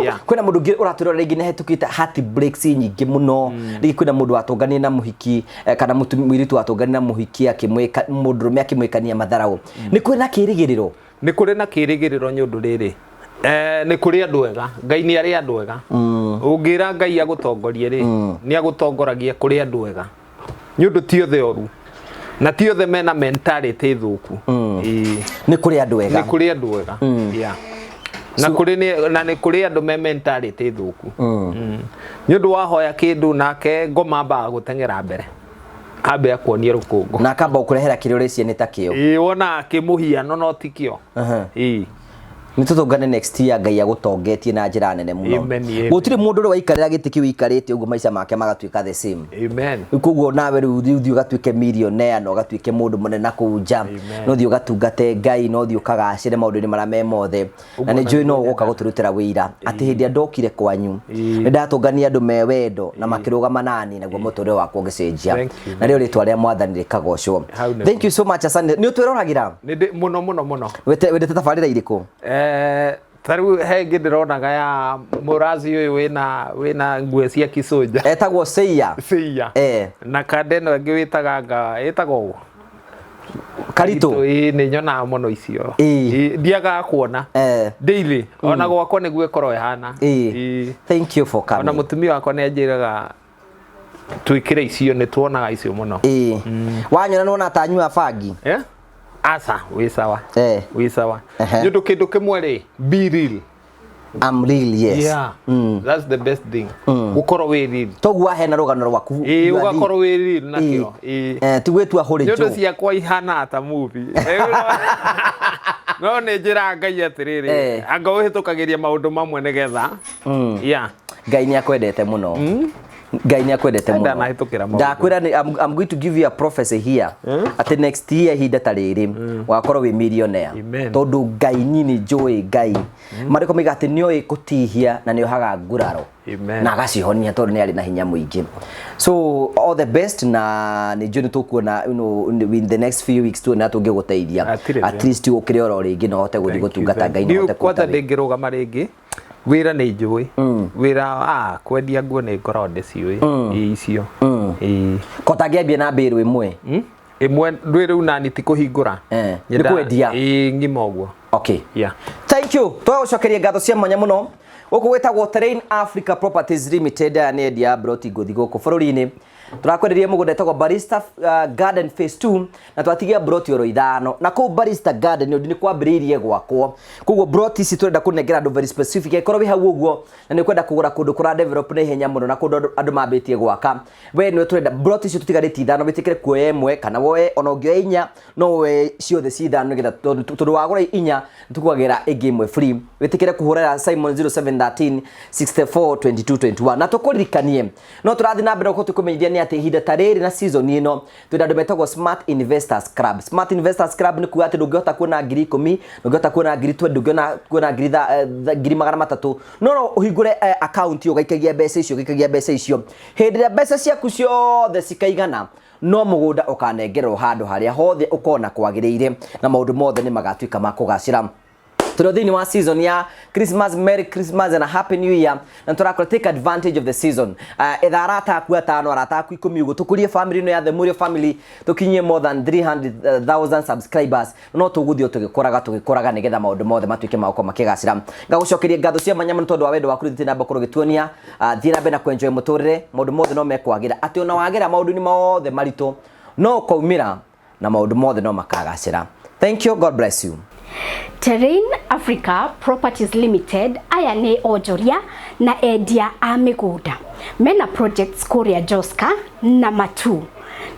yeah. Kwĩna mũndũ ũngĩ ũratwĩrora rĩngĩ nĩ ahĩtũkĩte heart breaks nyingĩ mũno. Rĩngĩ kwĩna mũndũ watũnganire na mũhiki, kana mũirĩtu watũnganire na mũhiki, akĩmwĩka mũndũrũme akĩmwĩkania matharaũ. Nĩ kwĩna kĩrĩgĩrĩro? Nĩ kũrĩ na kĩrĩgĩrĩro nĩ ũndũ rĩrĩ, nĩ kũrĩ andũ ega. Ngai nĩ arĩ andũ ega. Ũngĩra Ngai agũtongorie rĩ, nĩ agũtongoragia kũrĩ andũ ega, nĩ ũndũ ti othe oru na ti othe mena mentality thũku. Ĩĩ. Nĩ kũrĩ andũ ega. Nĩ kũrĩ andũ ega, yeah. Na kũrĩ na nĩ kũrĩ andũ me mentality thũku. Nĩ ũndũ wahoya kĩndũ nake ngoma ambaga gũteng'era mbere, ambe akuonie rũkũngũ. Na akamba gũkũrehera kĩrĩa ũreciria nĩ ta kĩo. Ĩĩ, wonaga kĩmũhiano no ti kĩo. Ĩĩ. Nĩ tũtũngane next year, Ngai agũtongetie na njĩra nene mũno. Amen, amen. Gũtirĩ mũndũ ũrĩ waikarĩra gĩtĩ kĩu ũikarĩte ũguo maica make magatuĩka the same. Amen. Rĩu koguo nawe rĩu ũthiĩ ũgatuĩke millionaire na ũgatuĩke mũndũ mũnene na kũu nja. Amen. No ũthiĩ ũgatungate Ngai, no ũthiĩ ũkagacĩre maũndũ-inĩ marĩa me mothe, na nĩ njũĩ no ũgũka gũtũrutĩra wĩira atĩ hĩndĩ ĩrĩa ndokire kwanyu nĩ ndatũngania andũ me wendo na makĩrũgama nani, naguo mũtũrĩre wakwa ũgĩcenjia. Thank you. Na rĩo rĩtwa rĩa Mwathani rĩkagocwo. Hau nĩguo. Thank you so much, asante. Nĩ ũtwĩroragĩra? Nĩ ndĩ mũno mũno mũno. Wendete tabarĩra irĩkũ? Ta rĩu he ĩngĩ ndĩronaga ya mũrazi ũyũ wĩna nguo cia kĩcũnja. Etagwo Seiya. Seiya. Na kanda ĩno ĩngĩ wĩtaga nga ĩtagwo ũũ? Karitũ. Ĩĩ, nĩ nyonaga mũno icio. Ĩĩ, ndiagaga kuona daily, ona gwakwa nĩguo ĩkorwo ĩhana. Ĩĩ. Thank you for coming. Ona mũtumia wakwa nĩ anjĩraga twĩkĩre icio, nĩ tuonaga icio mũno. Ĩĩ, wanyona nĩwona ta anyua bangi? Eh? Aca, wĩ sawa. Wĩ sawa. Nĩ ũndũ kĩndũ kĩmwe rĩ, be real. I'm real, yes. Yeah. That's the best thing. Gũkorwo wĩ real. Toguo wahena rũgano rwaku. Ĩĩ, You are real. ũgakorwo wĩ real nakĩo. Ĩĩ. Ti gwĩtua hũrĩ Nĩ ũndũ njũ. ciakwa ihana ta movie. No nĩ njĩraga Ngai atĩrĩrĩ, anga ũhĩtũkagĩria maũndũ mamwe nĩgetha. Yeah. Ngai nĩ akwendete mũno. Ngai nĩ akwendete mũno. Ndanahĩtũkĩra maũndũ. Ndakwĩra I'm going to give you a prophecy here atĩ next year ihinda ta rĩrĩ wakorwo wĩ millionaire. Amen. Tondũ Ngai niĩ nĩ njũĩ Ngai, marĩko maiga atĩ nĩoĩ kũtihia na nĩohaga nguraro Amen. na agacihonia tondũ nĩ arĩ na hinya mũingĩ. So all the best, na nĩ njũĩ nĩ tũkuona in the next few weeks tuona tũngĩgũteithia. Hatirĩ At least ũkĩre oro rĩngĩ na ũhote gũthiĩ gũtungata Ngai na ũhote kwanza kũruta wĩra. Ndĩngĩrũgama rĩngĩ, wĩra nĩ njũĩ wĩra, kwendia nguo nĩ ngoragwo ndĩciũĩ. Ĩĩ, icio. Ĩĩ. Ko tangĩambia na mbĩrũ ĩmwe? Ĩmwe ndwĩ rĩu nani ti kũhingũra. Nĩ kwendia. Ĩĩ, ng'ima ũguo. Okay. Yeah. Thank Thank you. Twagũcokeria ngatho cia mwanya mũno. Gũkũ gwĩtagwo Terrain Africa Properties Limited, aya nĩ endia a broti ngũthi gũkũ bũrũri-inĩ. Tũrakwenderia mũgũnda ĩtagwo Barista Garden Phase 2 na twatigia broti oro ithano. Na kũu Barista Garden nĩ kwambĩrĩirie gwakwo. Koguo broti ici tũrenda kũnengera andũ very specific. Angĩkorwo wĩ hau ũguo na nĩ ũkwenda kũgũra kũndũ kũra develop na ihenya mũno na kũndũ andũ mambĩtie gwaka. We nĩwe tũrenda broti icio tũtigarĩtie ithano, wĩtĩkĩre kuoya ĩmwe kana woe ona ũngĩoya inya no woe ciothe ci ithano nĩgetha tondũ wagũra inya tũkwagĩra ĩngĩ ĩmwe free. Wĩtĩkĩre kũhũrĩra Simon 0713 64 22 21. Na tũkũririkanie no tũrathiĩ na mbere gũkorwo tũkũmenyithia nĩ atĩ ihinda ta rĩrĩ na season ĩno twĩna andũ metagwo Smart Investors Club. Smart Investors Club nĩ kuga atĩ ndũngĩhota kuona 10,000, ndũngĩhota kuona 20,000, ndũngĩona kuona 300,000, no ũhingũre account ũgaikagia mbeca icio, ũgaikagia mbeca icio. Hĩndĩ ĩrĩa mbeca ciaku ciothe cikaigana, no mũgũnda ũkanengerwo handũ harĩa hothe ũkona kwagĩrĩire na maũndũ mothe nĩ magatuĩka ma kũgacĩra. Tũrĩ thĩinĩ wa season ya Christmas. Merry Christmas and a Happy New Year. Na tũrakora take advantage of the season. Etha arata aku atano, arata aku 10 ũguo, tũkũrie family ĩno ya The Murio Family, tũkinyie more than 300,000 subscribers. No tũgũthiĩ tũgĩkũraga tũgĩkũraga nĩgetha maũndũ mothe matuĩke ma gũkorwo makĩgacĩra. Ngagũcokeria ngatho cia mwanya mũno tondũ wa wendo waku rĩu na mbere gũtuonia. Thiĩ na mbere na kwenjoy mũtũrĩre, maũndũ mothe no mekwagĩra, atĩ ona wagera maũndũ-inĩ mothe maritũ no ũkaumĩra na maũndũ mothe no makagacĩra. Thank you, God bless you. Terrain Africa Properties Limited aya nĩ onjoria na endia a mĩgũnda mena projects kũrĩa Joska na Matu,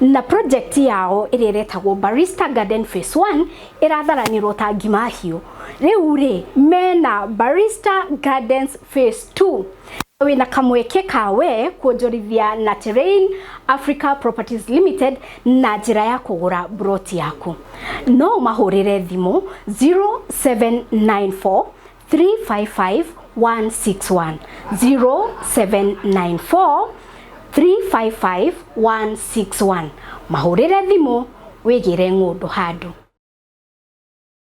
na project yao ĩrĩa ĩretagwo Barista Garden Phase 1 ĩratharanĩrwo ta ngima hiũ. Rĩu rĩ mena Barista Gardens Phase 2. Wĩna kamweke kawe kuonjorithia na Terrain Africa Properties Limited na njĩra ya kũgũra broti yaku. No ũmahũrĩre thimũ 0794 355 161, 0794 355 161. Mahũrĩre thimũ wĩgĩre ng'ũndũ handũ.